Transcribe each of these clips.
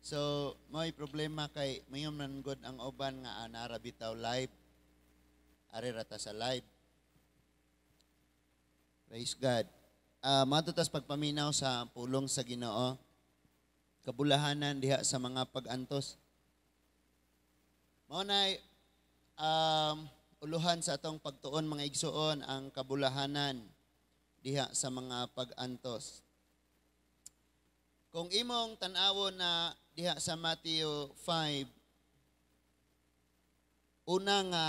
So, may problema kay mayon man gud ang uban nga naa ra bitaw live. Ari ra ta sa live. Praise God. Mato tas pagpaminaw sa pulong sa Ginoo. Kabulahanan diha sa mga pag-antos. Mao nay uluhan sa atong pagtuon, mga igsuon, ang kabulahanan diha sa mga pag-antos. Kung imong tan-awon na diha sa Matthew 5, una nga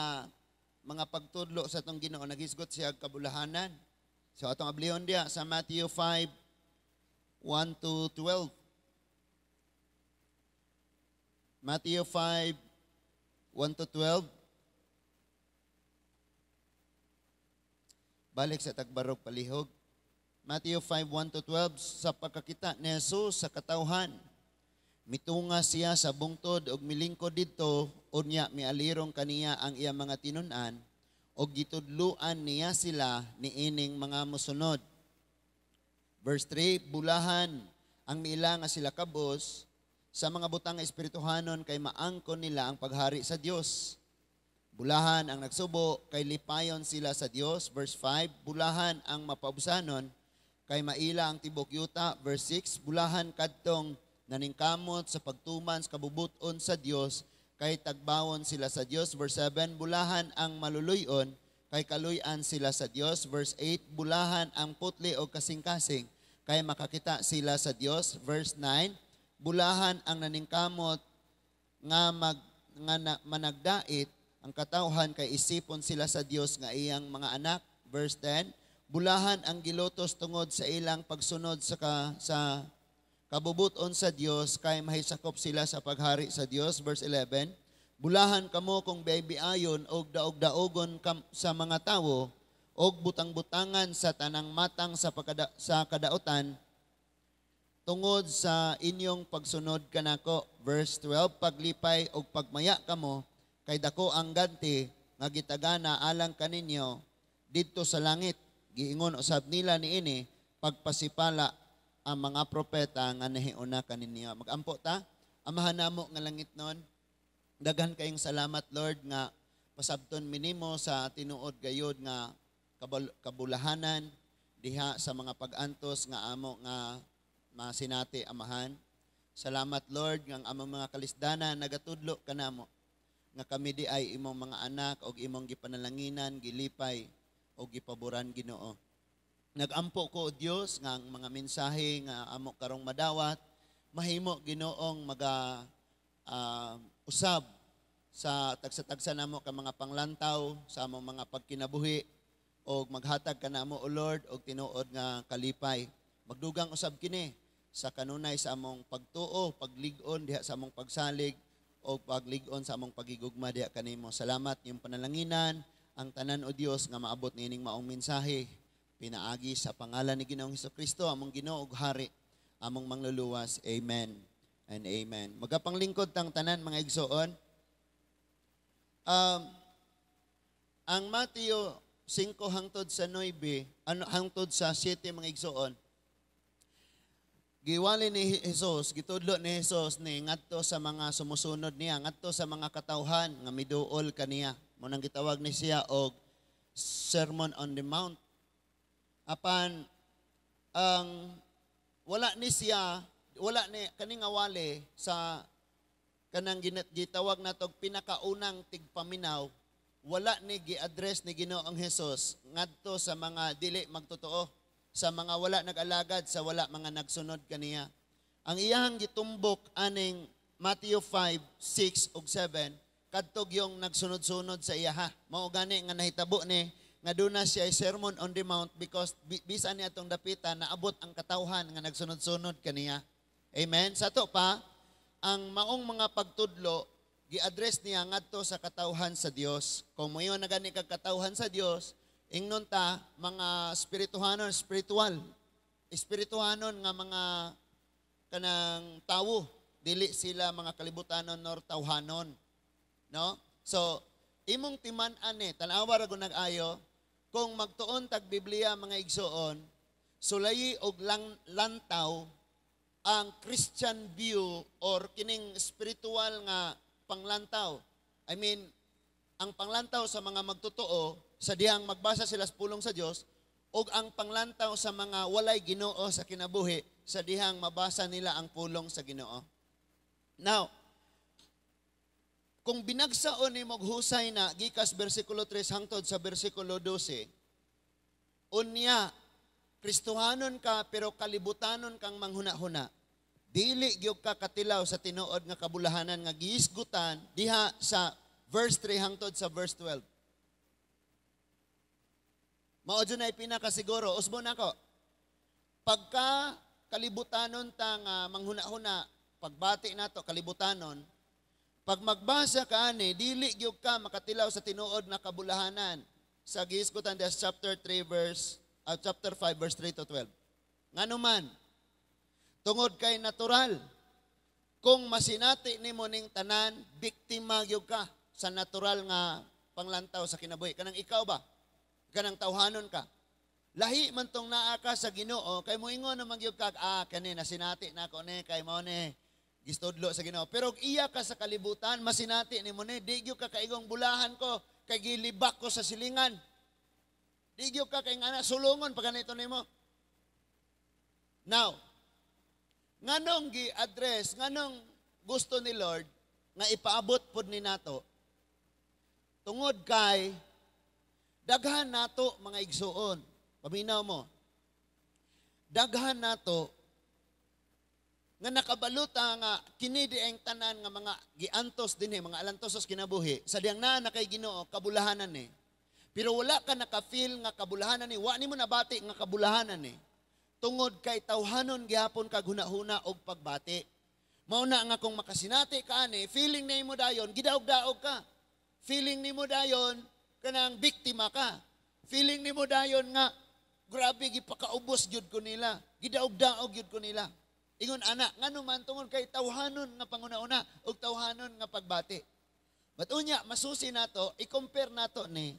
mga pagtudlo sa atong Ginoo, naghisgot siya og kabulahanan. So atong ablihon diha sa Matthew 5, 1 to 12. Matthew 5, 1 to 12. Balik sa tagbarog palihog. Matthew 5, 1 to 12, sa pagkakita ni Jesus sa katawhan, mitunga siya sa bungtod og milingkod didto, unya mialirong kaniya ang iyang mga tinun-an, og gitudluan niya sila niining mga mosunod. Verse 3, bulahan ang miila nga sila kabos sa mga butang espirituhanon kay maangkon nila ang paghari sa Dios. Bulahan ang nagsubo kay lipayon sila sa Dios. Verse 5, bulahan ang mapaubsanon kay maila ang tibok yuta. Verse 6, bulahan kadtong naningkamot sa pagtuman sa kabubuton sa Dios kay tagbawon sila sa Dios. Verse 7, bulahan ang maluluyon kay kaluy-an sila sa Dios. Verse 8, bulahan ang putli o kasing-kasing kay makakita sila sa Dios. Verse 9, bulahan ang naningkamot nga mag nga na, managdait ang katawhan kay isipon sila sa Dios nga iyang mga anak. Verse 10, bulahan ang gilutos tungod sa ilang pagsunod sa kabubuton sa Dios kay mahisakop sila sa paghari sa Dios. Verse 11, bulahan kamo kung biayon og daog-daogon sa mga tawo og butang-butangan sa tanang matang sa kadaotan tungod sa inyong pagsunod kanako. Verse 12, paglipay og pagmaya kamo kay dako ang ganti nga gitagana alang kaninyo didto sa langit. Giingon usab nila niini pagpasipala ang mga propeta nga nahiuna kaninyo. Magampo ta. Amahan namo nga langit nun, daghan kayong salamat, Lord, nga pasabton minimo sa tinuod gayod nga kabulahanan diha sa mga pag-antos nga amo nga masinati, Amahan. Salamat, Lord, nga ang among mga kalisdanan nagatudlo kanamo nga kami di ay imong mga anak og imong gipanalanginan, gilipay o gipaboran, Ginoo. Nagampo ko, o Dios, nga ang mga mensahe nga amo karong madawat mahimo Ginoong maga usab sa tagsa-tagsa namo ka mga panglantaw sa among mga pagkinabuhi og maghatag kanamo, o Lord, og tinuod nga kalipay. Magdugang usab kini sa kanunay sa among pagtuo, paglig-on diha sa among pagsalig o paglig-on sa among pagigugma diha kanimo. Salamat iyong panalanginan ang tanan, o Dios, nga maabot niining maong mensahe pinaagi sa pangalan ni Ginoong Kristo, among Ginoo ug Hari, among mangluluwas. Amen and amen. Magapanglingkod tang tanan, mga igsoon. Ang Mateo 5 hangtod sa 9, ano, hangtod sa 7, mga igsoon, giwali ni Jesus, gitudlo ni Jesus ni ngadto sa mga sumusunod niya, ngadto sa mga katawhan nga miduol kaniya. Mo nang gitawag ni siya og Sermon on the Mount. Apan ang wala ni siya, wala ni kani nga wali sa kanang gitawag natog pinakaunang tigpaminaw, wala ni gi-address ni Ginoong Hesus ngadto sa mga dili magtotoo, sa mga wala nag-alagad, sa wala mga nagsunod kaniya. Ang iyahang gitumbok aning Matthew 5, 6 ug 7 kadtog yung nagsunod-sunod sa iyaha. Mao gani nga nahitabo ni nga duna siya ay Sermon on the Mount because bisan niya atong dapita naabot ang katawhan nga nagsunod-sunod kaniya. Amen. Sa ato pa, ang maong mga pagtudlo gi-address niya ngadto sa katawhan sa Dios. Kung moingon na gani kag katawhan sa Dios, ingnon ta mga spirituhanon, spiritual. Espirituhanon nga mga kanang tawo, dili sila mga kalibutanon nor tawhanon. No? So, imong timan-an ni, tan-awa ra gud nag-ayo, kung magtuon tag Biblia, mga igsoon, sulayi og lang, lantaw ang Christian view or kining spiritual nga panglantaw. I mean, ang panglantaw sa mga magtotoo sa dihang magbasa sila sa pulong sa Dios ug ang panglantaw sa mga walay Ginoo sa kinabuhi sa dihang mabasa nila ang pulong sa Ginoo. Now, kung binagsaon nimo husay na gikas bersikulo 3 hangtod sa bersikulo 12, unya Kristohanon ka pero kalibutanon kang manghuna-huna, dili gyud ka katilaw sa tinuod nga kabulahanan nga gihisgutan diha sa verse 3 hangtod sa verse 12. Mao jud na pinakasiguro, usbon nako. Pagka kalibutanon ta nga manghuna-huna, pagbati nato kalibutanon, pag magbasa ka ani, dili gyud ka makatilaw sa tinuod na kabulahanan sa gihisgutan diha sa chapter 3 verse chapter 5 verse 3 to 12. Ngano man, tungod kay natural, kung masinati nimo ning tanan, biktima gyud ka sa natural nga panglantaw sa kinabuhi. Kanang ikaw ba? Kanang tawhanon ka. Lahi man tong naa ka sa Ginoo, kay moingon naman gyud ka, kani nasinati nako ni kay mao ni gistudlo sa Ginoo. Pero iya ka sa kalibutan, masinati nimo ni, di gyud ka kaigong bulahan ko kay gilibak ko sa silingan. Di gyud ka kay ngana sulungon pa ganito nimo. Now, nganong gi-address, nganong gusto ni Lord nga ipaabot pod ni nato? Tungod kay daghan nato, mga igsuon. Paminaw mo. Daghan nato nga nakabaluta nga kini di ang tanan nga mga giantos dinhi, mga alantosos kinabuhi sa diyang naa na kay Ginoo, kabulahanan ni. Pero wala ka naka-feel nga kabulahanan ni, wa nimo nabati nga kabulahanan ni. Tungod kay tawhanon gihapon kag hunahuna og pagbati. Mao na nga kung makasinati ka ani, feeling nimo dayon gidaog-daog ka. Feeling nimo dayon kanang biktima ka. Feeling nimo dayon nga grabe, gipakaubos gyud ko nila, gidaog-daog gyud ko nila. Ingon ana, ngano man, tungod kay tawhanon nga panguna-una ug tawhanon nga pagbati. But unya masusi nato, i-compare nato ni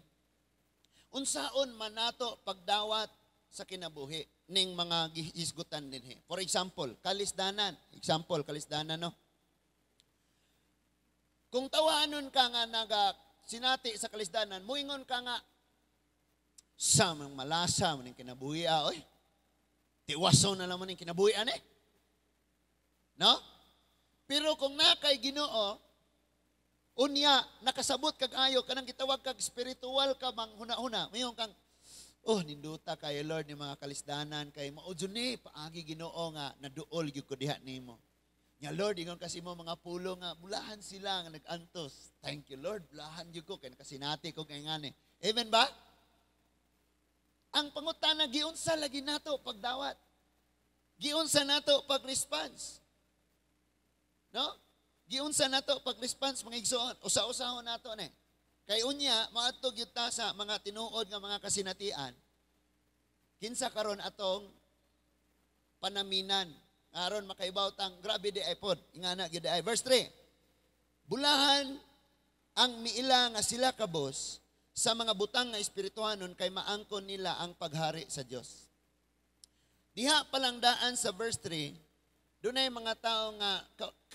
unsaon man nato pagdawat sa kinabuhi ning mga gihisgutan dinhi. For example, kalisdanan. Example, kalisdanan, no. Kung tawanon ka nga naga sinati sa kalisdanan, muingon ka nga sa mga malasa man ning kinabuhi, oy. Tiwason na lang man ning kinabuhi ani. No? Pero kung na kay Ginoo, unya nakasabot kag ayo kanang gitawag kag spiritual ka mang huna-huna, mayon kang, "Oh, ninduta kayo, Lord, ni mga kalisdanan kay mao jud ni paagi, Ginoo, nga naduol gyud ko diha nimo." Nya Lord, ingon kasi mo mga pulo nga bulahan sila nga nag-antos. Thank you, Lord, bulahan gyud ko kay nakasinati ko kay ngani. Amen ba? Ang pangutana, giunsa lagi nato pagdawat? Giunsa nato pag-response? No? Giunsa nato pag-response, mga igsoon? Usa-usahon nato ni. Kay unya maadto gyud ta sa mga tinuod nga mga kasinatian. Kinsa karon atong panaminan aron makaibaw tang grabe di ay pod ingana gyud ay. Verse 3. Bulahan ang miila nga sila kabos sa mga butang nga espirituhanon kay maangkon nila ang paghari sa Dios. Diha palang daan sa verse 3, dunay mga tao nga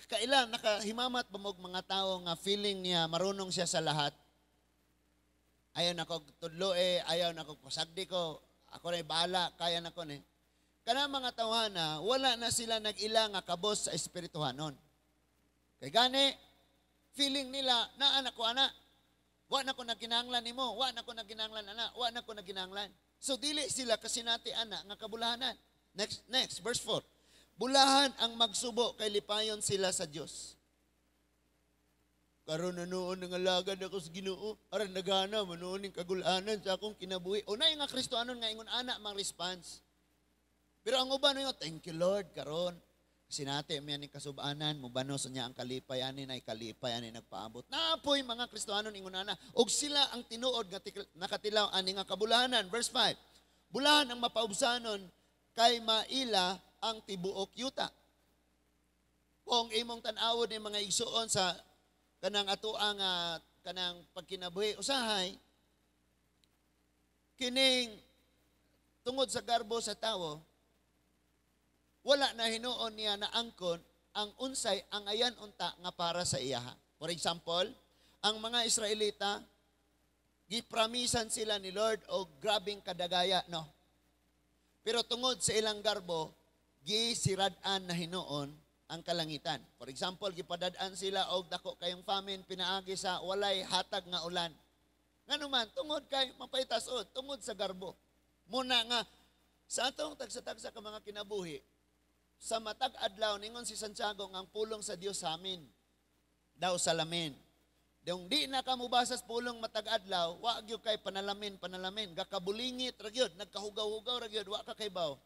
kailan nakahimamat ba mo og mga tao nga feeling niya marunong siya sa lahat? Ayaw na ko tudlo eh, ayaw na ko pasagdi ko, ako na bahala, kaya na ko ni. Kana mga tawhana, wala na sila nag-ila nga kabos sa espirituhanon. Kay gani, feeling nila, naa na ko ana. Wa na ko nagkinahanglan nimo, wa na ko nagkinahanglan ana, wa na ko nagkinahanglan. So dili sila kasinati ana nga kabulahanan. Next, next, verse 4. Bulahan ang magsubo kay lipayon sila sa Dios. Karon na noon nangalagan ako sa Ginoo, aron nagana man ning kagulanan sa akong kinabuhi. Unay nga Kristohanon nga ingon ana mang response. Pero ang uban nga, "Thank you, Lord, karon sinati mi ning kasubanan, mubanos niya ang kalipay ani nay kalipay ani nagpaabot." Napoy mga Kristohanon ingon ana og sila ang tinuod nga nakatilaw ani nga kabulahanan. Verse 5. Bulahan ang mapaubsanon kay maila ang tibuok yuta. Kung imong tan-awon ni, mga igsuon, sa kanang ato ang kanang pagkinabuhi usahay kining tungod sa garbo sa tawo. Wala na hinuon niya na angkon ang unsay angayan unta nga para sa iyaha. For example, ang mga Israelita, gipramisan sila ni Lord og grabing kadagaya, no? Pero tungod sa ilang garbo, gisirad-an na hinuon ang kalangitan. For example, gipadad-an sila og dako kayong famine pinaagi sa walay hatag nga ulan. Ngano man, tungod kay mapaitasod, tungod sa garbo. Muna nga sa atong tagsa-tagsa ka mga kinabuhi, sa matag adlaw, ningon si Santiago nga ang pulong sa Dios sa amin daw salamin. Dong di na ka mubasa sa pulong matag adlaw, wa gyud kay panalamin, panalamin, gakabulingit ra gyud, nagkahugaw-hugaw ra gyud, wa ka kaybaw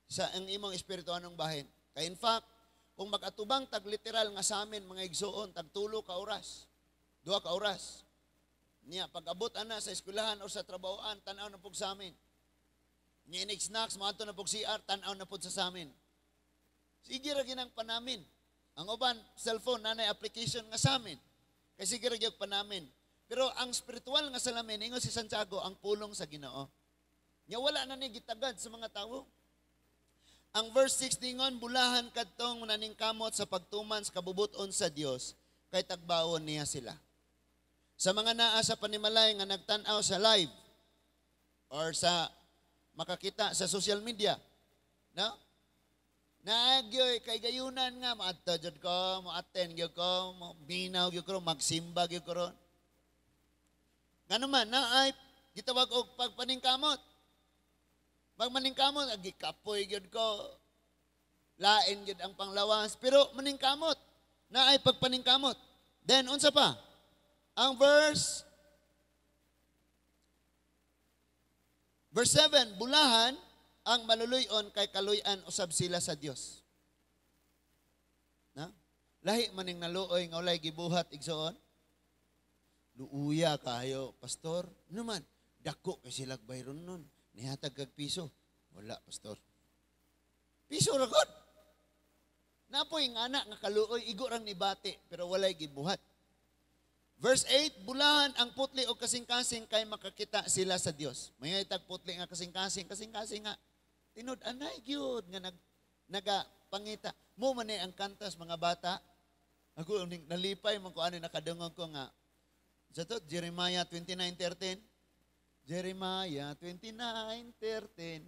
sa ang imong espirituanong bahin. Kay in fact, kung mag-atubang tag literal nga sa amin mga igsuon, tag 3 ka oras, 2 ka oras. Niya, pag-abot ana sa eskwelahan o sa trabahoan, tanaw na pug sa amin. Niya inig snacks, moadto na pug CR, tanaw na pud sa amin. Sige ra ginang panamin. Ang uban, cellphone, nanay application nga sa amin. Kay sige ra gyud panamin. Pero ang spiritual nga salamin, ingon si Santiago, ang pulong sa Ginoo. Nya wala na ni gitagad sa mga tawo. Ang verse 6 ningon, bulahan kadtong naningkamot sa pagtuman sa kabubuton sa Dios, kay tagbaon niya sila. Sa mga naa sa panimalay nga nagtan-aw sa live or sa makakita sa social media, no? Naagyoy kay gayunan nga maadto jud ko, mo-attend gyud ko, mo minaw gyud ko, magsimba gyud ko ron. Ngano man naay gitawag og pagpaningkamot. Pag maningkamot, agi kapoy gyud ko. Lain gyud ang panglawas, pero maningkamot. Naay pagpaningkamot. Then unsa pa? Ang verse 7, bulahan ang maluluyon kay kaluyan usab sila sa Dios. Na? Lahi maning naluoy nga walay gibuhat, igsoon. Luuya kayo, pastor. Ano man, dako kay silag bayron nun. Nihatag kag piso. Wala, pastor. Piso ra gud. Napoy nga anak nga kaluoy igo rang nibati pero walay gibuhat. Verse 8, bulahan ang putli o kasing-kasing kay makakita sila sa Dios. May tag putli nga kasing-kasing, kasing-kasing nga tinud anay gyud nga naga pangita. Mo man ni ang kantas mga bata. Ako ning nalipay man ko ani nakadungog ko nga sa to Jeremiah 29:13. Jeremiah 29:13.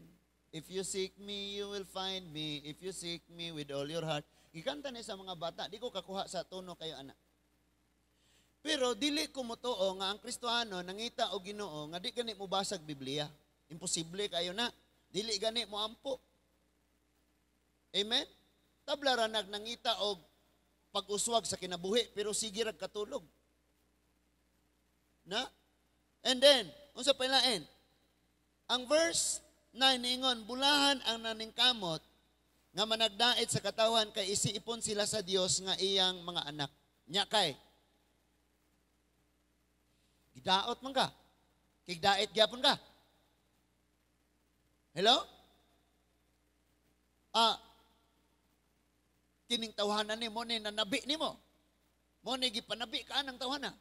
If you seek me, you will find me. If you seek me with all your heart. Gikanta ni sa mga bata, di ko kakuha sa tono kayo ana. Pero dili ko motoo nga ang Kristohano nangita og Ginoo nga di gani mo basag Biblia. Imposible kayo na. Dili gani mo ampo. Amen? Tabla ra nag nangita og pag-uswag sa kinabuhi pero sige rag katulog. Na? And then, unsa pa lain? Ang verse 9 niingon, bulahan ang naningkamot nga managdait sa katawhan kay isiipon sila sa Dios nga iyang mga anak. Nya kay gidaot man ka. Kigdait gyapon ka. Hello? Kining tawhana ni mo ni nanabi nimo. Mo ni gipanabi ka ng tawhana.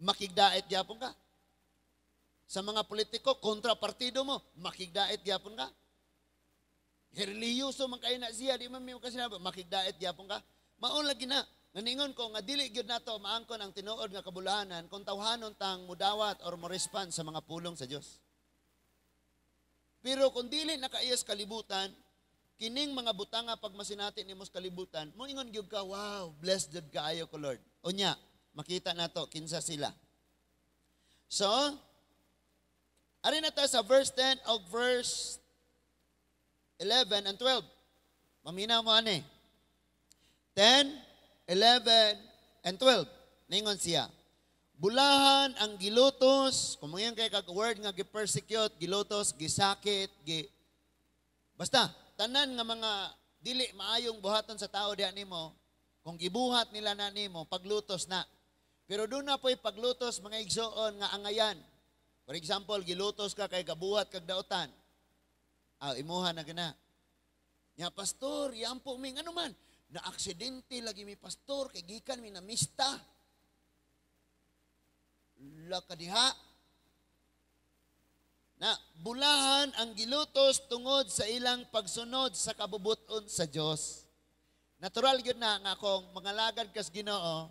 Makigdait gyapon ka. Sa mga politiko, kontra partido mo, makigdait gyapon ka. Relihiyoso man kayo na siya, di man mi kasinabi, makigdait gyapon ka. Maon lagi na. Naningon ko nga dili gyud nato maangkon ang tinuod nga kabulahanan kung tawhanon tang mudawat or mo respond sa mga pulong sa Dios. Pero kung dili nakaiyas kalibutan, kining mga butanga pag masinati nimo sa kalibutan, moingon gyud ka, "Wow, blessed jud kaayo ko, Lord." Unya, makita nato kinsa sila. So, ari na ta sa verse 10 og verse 11 and 12. Maminaw mo ani. 10, 11, and 12. Ningon siya, bulahan ang gilutos, kung ngayon kay kag word nga gi-persecute, gilutos, gisakit, basta, tanan nga mga dili maayong buhaton sa tao diha nimo, kung gibuhat nila na nimo, paglutos na. Pero doon na po'y paglutos, mga igsoon nga angayan. For example, gilutos ka kay gabuhat kag dautan. Ah, imuha na gina. Nya pastor, yampo mi ano man, na aksidente lagi mi, pastor, kay gikan mi namista. La kadiha. Na bulahan ang gilutos tungod sa ilang pagsunod sa kabubuton sa Dios. Natural gyud na nga kung mangalagad kas Ginoo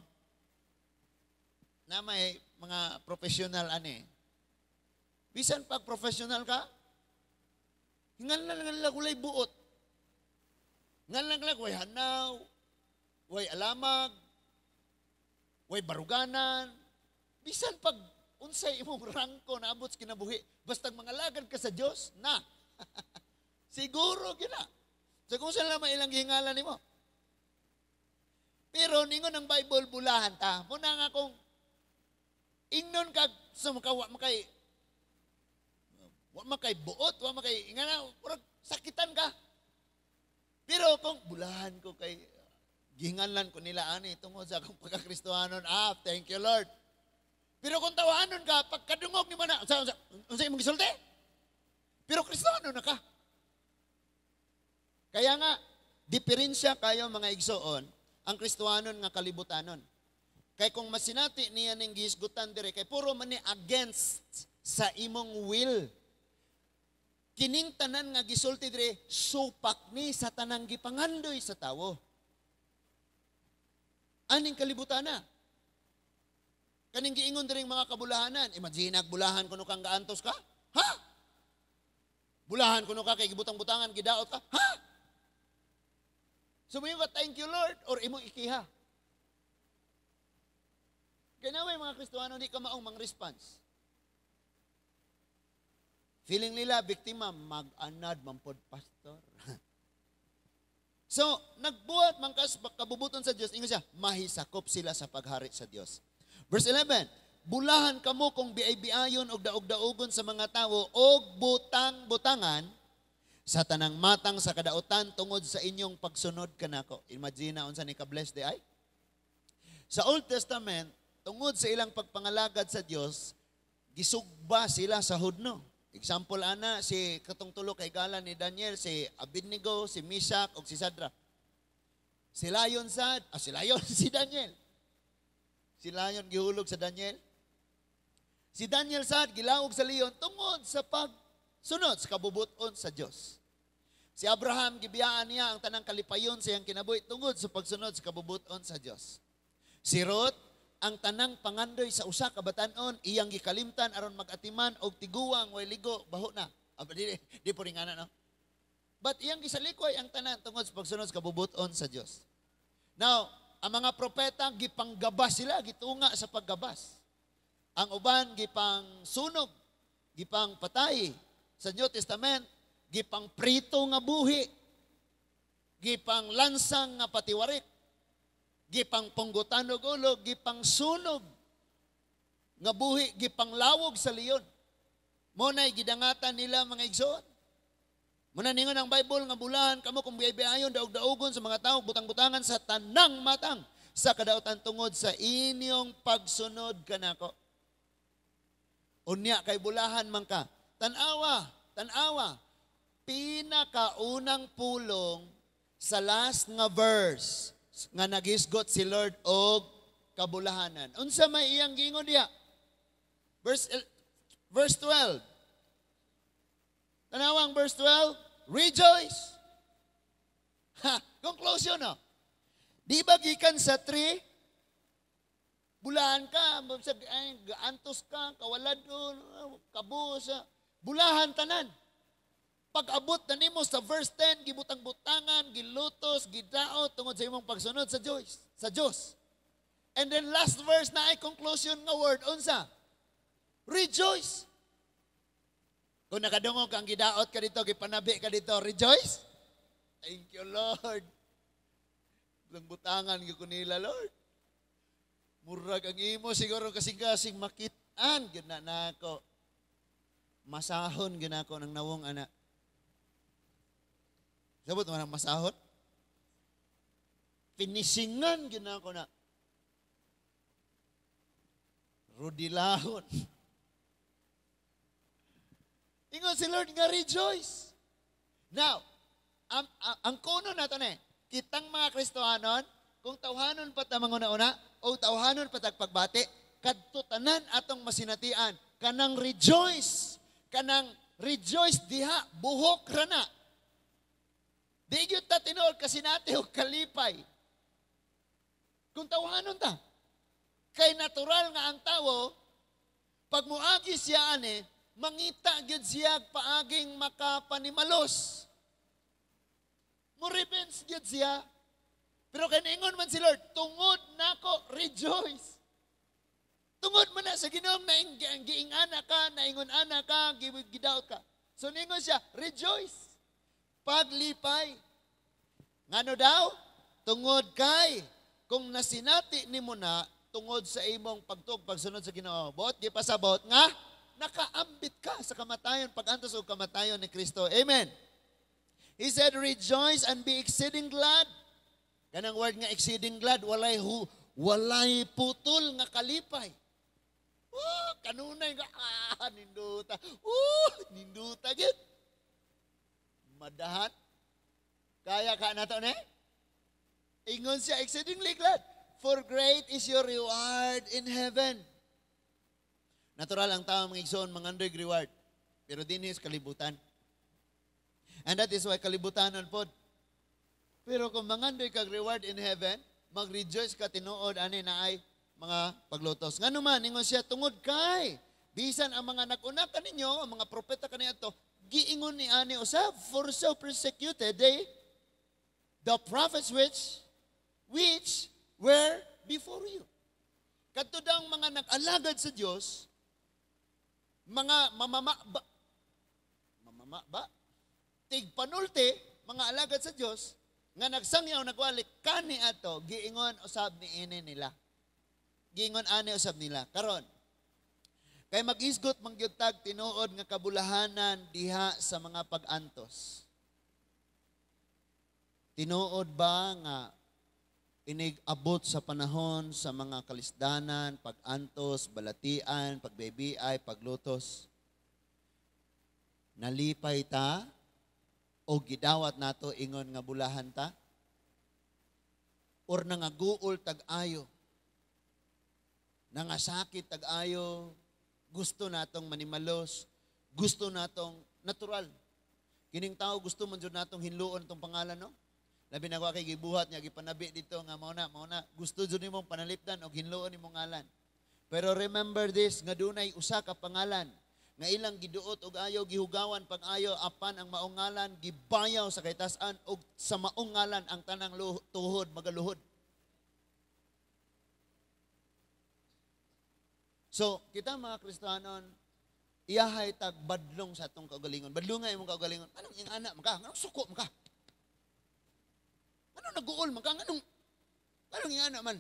na may mga professional ani. Bisan pag professional ka, hingan lang nila kulay buot. Ngan lang lang, way hanaw, way alamag, way baruganan. Bisan pag unsay imong rangko na abot sa kinabuhi, basta mangalagad ka sa Dios, na. Siguro gina. Sa kung saan lang ilang gihingalan nimo. Pero ningon ang Bible, bulahan ta. Muna nga kung ingnon ka sa makawa makay wa makay buot, wa makay ingana, murag sakitan ka. Pero kung bulahan ko kay gihinganlan ko nila ani tungod sa akong pagkakristohanon, ah, thank you, Lord. Pero kung tawanon ka, pagkadungog nimo na, unsa unsa unsa imong gisulti? Pero Kristohanon na ka. Kaya nga, diferensya kayo, mga igsoon, ang Kristohanon nga kalibutanon. Kay kung masinati niya ning gihisgutan dire, kay puro man ni against sa imong will. Kining tanan nga gisulti dire, supak ni sa tanang gipangandoy sa tawo. Aning kalibutan na. Kaning giingon diri mga kabulahanan, imagine bulahan kuno kang gaantos ka? Ha? Bulahan kuno ka kay gibutang-butangan, gidaot ka? Ha? So mo ka, "Thank you, Lord," or imong ikiha. Kaya na mga Kristohano, di ka maong mang response. Feeling nila, biktima, mag-anad, mampod pastor. So, nagbuhat man kas kabubuton sa Dios, ingon siya, mahisakop sila sa paghari sa Dios. Verse 11, bulahan kamo kung biay-biayon og daog-daogon sa mga tawo og butang-butangan sa tanang matang sa kadautan tungod sa inyong pagsunod kanako. Imagine na unsa ni ka-bless di ay. Sa Old Testament, tungod sa ilang pagpangalagad sa Dios, gisugba sila sa hudno. Example ana si katong tulo kay gala ni Daniel, si Abednego, si Meshach ug si Shadrach. Si Lion sad, ah, si Lion, si Daniel. Si Lion gihulog sa Daniel. Si Daniel sad gilawog sa leon tungod sa pagsunod sa kabubuton sa Dios. Si Abraham, gibiyaan niya ang tanang kalipayon sa iyang kinabuhi tungod sa pagsunod sa kabubuton sa Dios. Si Ruth, ang tanang pangandoy sa usa ka batan-on iyang gikalimtan aron mag-atiman og tiguang way ligo, baho na. Ah, di po rin nga na, no? But iyang gisalikway ang tanan tungod sa pagsunod sa kabubuton sa Dios. Now, ang mga propeta gipanggabas sila, gitunga sa paggabas. Ang uban gipang sunog, gipang patay. Sa New Testament, gipang prito nga buhi, gipang lansang nga patiwarik, gipang punggutan og ulo, gipang sunog nga buhi, gipang lawog sa leon. Mo na'y gidangatan nila, mga igsoon. Muna ningon ang Bible nga bulahan kamo kung biyay-biyayon, daog-daogon sa mga tao, butang-butangan sa tanang matang sa kadautan tungod sa inyong pagsunod kanako. Unya kay bulahan man ka. Tanawa, tanawa. Pinakaunang pulong sa last nga verse nga nagisgot si Lord og kabulahanan. Unsa may iyang giingon diya? Verse 12. Tanawang verse 12, rejoice. Ha, conclusion, no? Di ba gikan sa 3, bulahan ka, ay, gaantos ka, kawaladon, kabus, bulahan tanan. Pag-abot na nimo sa verse 10, gibutang-butangan, gilutos, gidaot tungod sa imong pagsunod sa Diyos. Sa Diyos. And then last verse na ay conclusion nga word, unsa? Rejoice. Kung nakadungog kang gidaot ka dito, gipanabi ka dito, rejoice. Thank you, Lord. Lang butangan gyud ko nila, Lord. Murag ang imo siguro kasing-kasing makit-an gyud na nako. Masahon gyud nako ng nawong ana. Sabot mo nang masahon? Finishingan gyud nako na. Rudilahon. Ingon si Lord nga rejoice. Now, ang kuno nato ni, kitang mga Kristohanon, kung tawhanon pa ta manguna-una, o tawhanon pa tag pagbati, kadto tanan atong masinatian, kanang rejoice. Kanang rejoice diha, buhok ra na. Di gyud ta tinuod kasinati og kalipay. Kung tawahanon ta. Kay natural nga ang tawo, pag muagi siya ani, mangita gyud siya paaging makapanimalos. Mo revenge gyud siya. Pero kay niingon man si Lord, "Tungod nako, rejoice." Tungod man na sa Ginoo na giingana ka, naingon ana ka, gidaot ka. So ningon siya, "Rejoice." Paglipay. Ngano daw? Tungod kay kung nasinati nimo na tungod sa imong pagtuo, pagsunod sa Ginoo. Bot gipasabot nga nakaambit ka sa kamatayon, pag-antos og kamatayon ni Kristo. Amen. He said, "Rejoice and be exceeding glad." Kanang word nga exceeding glad, walay putol nga kalipay. Oh, kanunay nga, ah, ninduta. Oh, ninduta gid. Madahan. Kaya ka na to, ne? Ingon siya, exceedingly glad. For great is your reward in heaven. Natural ang tao, mga igsoon, mangandoy reward. Pero dinhi sa kalibutan. And that is why kalibutanon pod. Pero kung mangandoy kag reward in heaven, mag-rejoice ka tinuod ani na ay mga paglutos. Ngano man, ingon siya, tungod kay bisan ang mga nag-una kaninyo, ang mga propeta kaniadto, giingon ni ani usab, for so persecuted they the prophets which were before you. Kadto daw ang mga nag-alagad sa Dios, mga mamama ba? Tigpanulti, mga alagad sa Dios, nga nagsangyaw, nagwali, kani ato, giingon usab ni ini nila. Giingon ani usab nila. Karon, kay mag-isgot man gyud tag tinuod nga kabulahanan diha sa mga pag-antos. Tinuod ba nga inig abot sa panahon sa mga kalisdanan, pag-antos, balatian, pagbebiay, paglutos? Nalipay ta o gidawat nato ingon nga bulahan ta? Or nangaguol tag-ayo? Nangasakit tag-ayo? Gusto natong manimalos, gusto natong natural. Kining tao gusto man jud natong hinluon tong pangalan, no? Labi na kay gibuhat niya, gipanabi dito nga mao na gusto jud nimong panalipdan og hinluon nimong ngalan. Pero remember this, nga dunay usa ka pangalan nga ilang giduot og ayo, gihugawan pag ayo, apan ang maong ngalan gibayaw sa kaytas-an og sa maong ngalan ang tanang tuhod magaluhod. So, kita mga Kristohanon, iyahay tag badlong sa atong kaugalingon. Badlong nga imong kaugalingon. Anong ingana man ka? Anong suko man ka? Anong naguol man ka? Anong ingana man?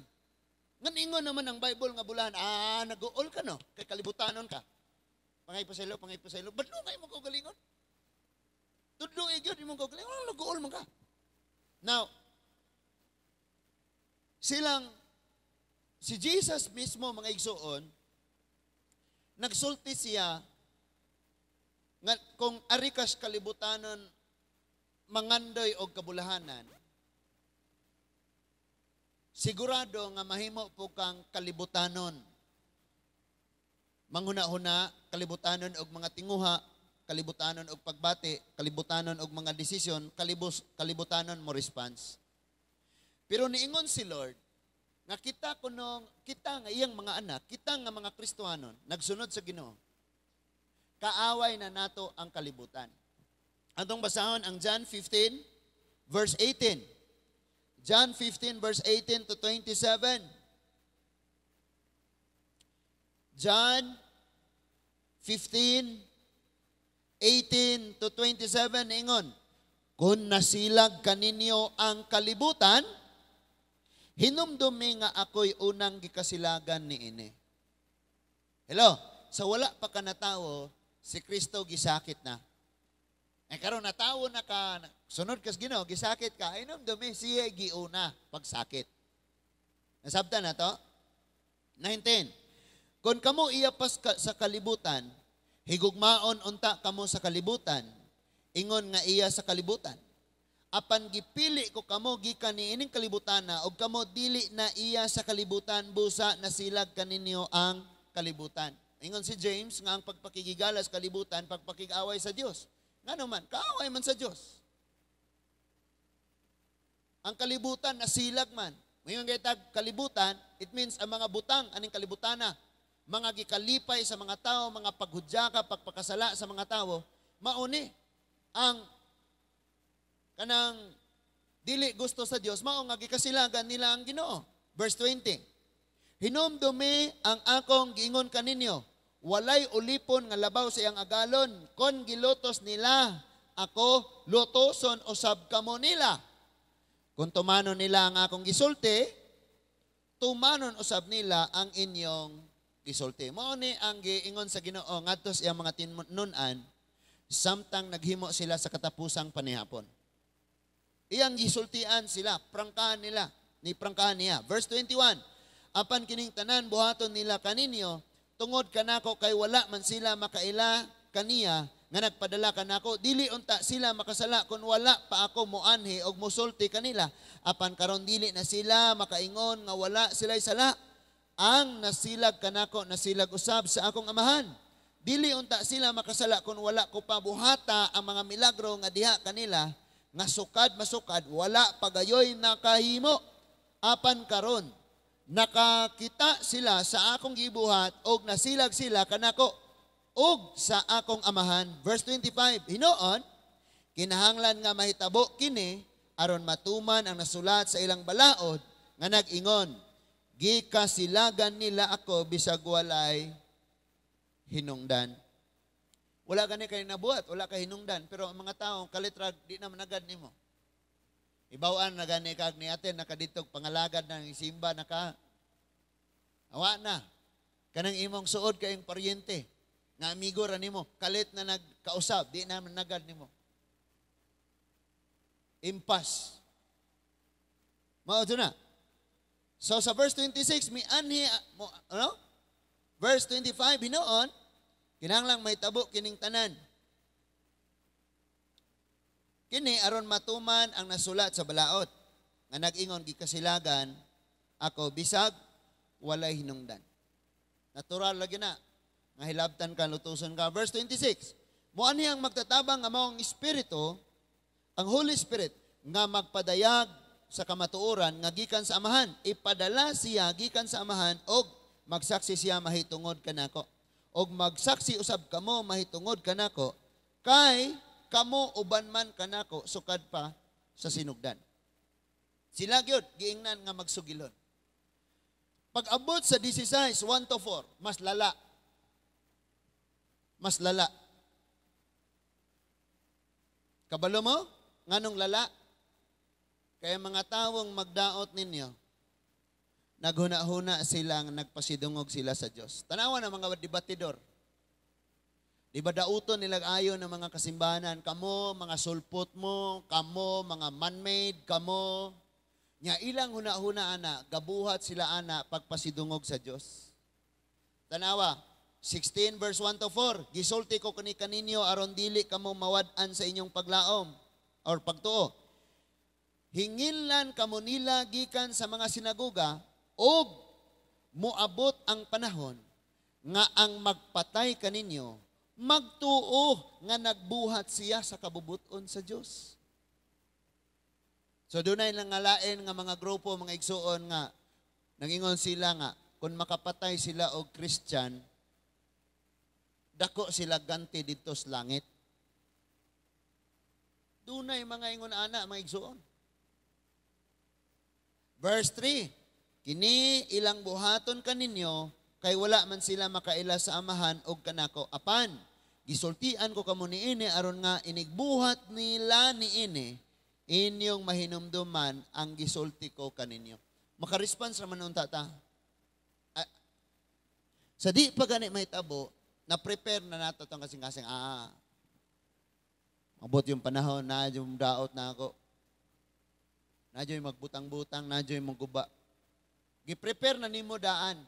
Ngan ingon naman ang Bible nga bulahan, ah, naguol ka, no? Kay kalibutanon ka. Pangay pasaylo, pangay pasaylo. Badlong nga imong kaugalingon. Tudlo gyud imong kaugalingon. Anong naguol man ka? Now, silang si Jesus mismo, mga igsuon, nagsulti siya nga kung ari kas kalibutanon mangandoy og kabulahanan, sigurado nga mahimo po kang kalibutanon. Manghuna-huna, kalibutanon og mga tinguha, kalibutanon og pagbati, kalibutanon og mga desisyon, kalibutanon mo response. Pero niingon si Lord, nga kita kunong, kita nga iyang mga anak, kita nga mga Kristohanon, nagsunod sa Ginoo, kaaway na nato ang kalibutan. Atong basahon ang John 15 verse 18. John 15 verse 18 to 27. John 15 18 to 27, ingon, "Kung nasilag kaninyo ang kalibutan, hinumdumi nga ako'y unang gikasilagan ni ini." Hello, sa wala pa ka natawo, si Kristo gisakit na. Eh karon natawo na ka, sunod kas Ginoo, gisakit ka, hinumdumi siya giuna pagsakit. Nasabtan na to? 19. "Kung kamo iya pas sa kalibutan, higugmaon unta kamo sa kalibutan, ingon nga iya sa kalibutan. Apan gipili ko kamo gikan niining kalibutan na, og kamo dili na iya sa kalibutan, busa nasilag kaninyo ang kalibutan." Ingon si James nga ang pagpakigigala sa kalibutan, pagpakig-away sa Dios. Ngano man, kaaway man sa Dios. Ang kalibutan nasilag man. Ngayon kay kalibutan, it means ang mga butang aning kalibutana, mga gikalipay sa mga tao, mga paghudyaka, pagpakasala sa mga tao, mauni ang kanang dili gusto sa Dios, mao nga gikasilagan nila ang Ginoo. Verse 20. "Hinumdumi ang akong giingon kaninyo, walay ulipon nga labaw sa iyang agalon. Kon gilutos nila ako, lutoson usab kamo nila. Kung tumanon nila ang akong gisulti, tumanon usab nila ang inyong gisulti." Mao ni ang giingon sa Ginoo ngadto sa iyang mga tinun-an samtang naghimo sila sa katapusang panihapon. Iyang gisultian sila, prangkahan nila, ni prangkahan niya. Verse 21, "Apan kining tanan buhaton nila kaninyo tungod kanako kay wala man sila makaila kaniya nga nagpadala kanako. Dili unta sila makasala kung wala pa ako moanhi og mosulti kanila. Apan karon dili na sila makaingon nga wala sila'y sala. Ang nasilag kanako nasilag usab sa akong Amahan. Dili unta sila makasala kung wala ko pa buhata ang mga milagro nga diha kanila nga sukad masukad wala pagayoy nakahimo. Apan karon nakakita sila sa akong gibuhat og nasilag sila kanako ug sa akong Amahan." Verse 25, "Hinuon, kinahanglan nga mahitabo kini aron matuman ang nasulat sa ilang balaod nga nag-ingon, 'Gikasilagan nila ako bisag walay hinungdan.'" Wala gani kay nabuhat, wala kay hinungdan, pero ang mga tao kalitrag di na managad nimo. Ibawan na gani kag ni aten nakaditog pangalagad ng simba naka awa na. Kanang imong suod kayong paryente nga amigo ra nimo, kalit na nagkausab, di na managad nimo. Impas. Mao na. So sa verse 26, mi anhi mo ano? Verse 25, "Hinuon, kinahanglang mahitabo kining tanan. Kini aron matuman ang nasulat sa balaod nga nag-ingon, 'Gikasilagan ako bisag walay hinungdan.'" Natural lagi na nga hilabtan ka, lutuson ka. Verse 26, "Moanhi ang magtatabang nga mao ang Espiritu, ang Holy Spirit, nga magpadayag sa kamatuoran nga gikan sa Amahan. Ipadala siya gikan sa Amahan og magsaksi siya mahitungod kanako. Og magsaksi usab kamo mahitungod kanako kay kamo uban man kanako sukad pa sa sinugdan." Sila gyud giingnan nga magsugilon. Pag-abot sa 16, 1 to 4, mas lala. Mas lala. Kabalo mo? Nganong lala? Kaya mga tawong magdaot ninyo, naghuna-huna sila nga nagpasidungog sila sa Diyos. Tanawa na mga debatidor. Di ba dauton nila ayo ng mga kasimbahanan, kamo, mga sulpot mo, kamo, mga man-made, kamo. Nya ilang huna-huna ana, gabuhat sila ana pagpasidungog sa Diyos. Tanawa, 16 verse 1 to 4, "Gisulti ko kani kaninyo aron dili kamo mawad-an sa inyong paglaom or pagtuo. Hingilan kamo nila gikan sa mga sinagoga og moabot ang panahon nga ang magpatay kaninyo magtuo nga nagbuhat siya sa kabubuton sa Dios." So dunay lang nga lain nga mga grupo, mga igsuon, nga nangingon sila nga kung makapatay sila og Christian, dako sila ganti didto sa langit. Dunay mga ingon ana, mga igsuon. Verse 3, "Kini ilang buhaton kaninyo kay wala man sila makaila sa Amahan og kanako. Apan gisultian ko kamo niini aron nga inigbuhat nila niini inyong mahinumduman ang gisulti ko kaninyo." Maka-response naman unta ta. Ah, sa di pa gani mahitabo, na-prepare na nato itong kasing-kasing. Ah, abot yung panahon na yung daot na ako. Na yung magbutang-butang, na yung magguba. Gi-prepare na nimo daan.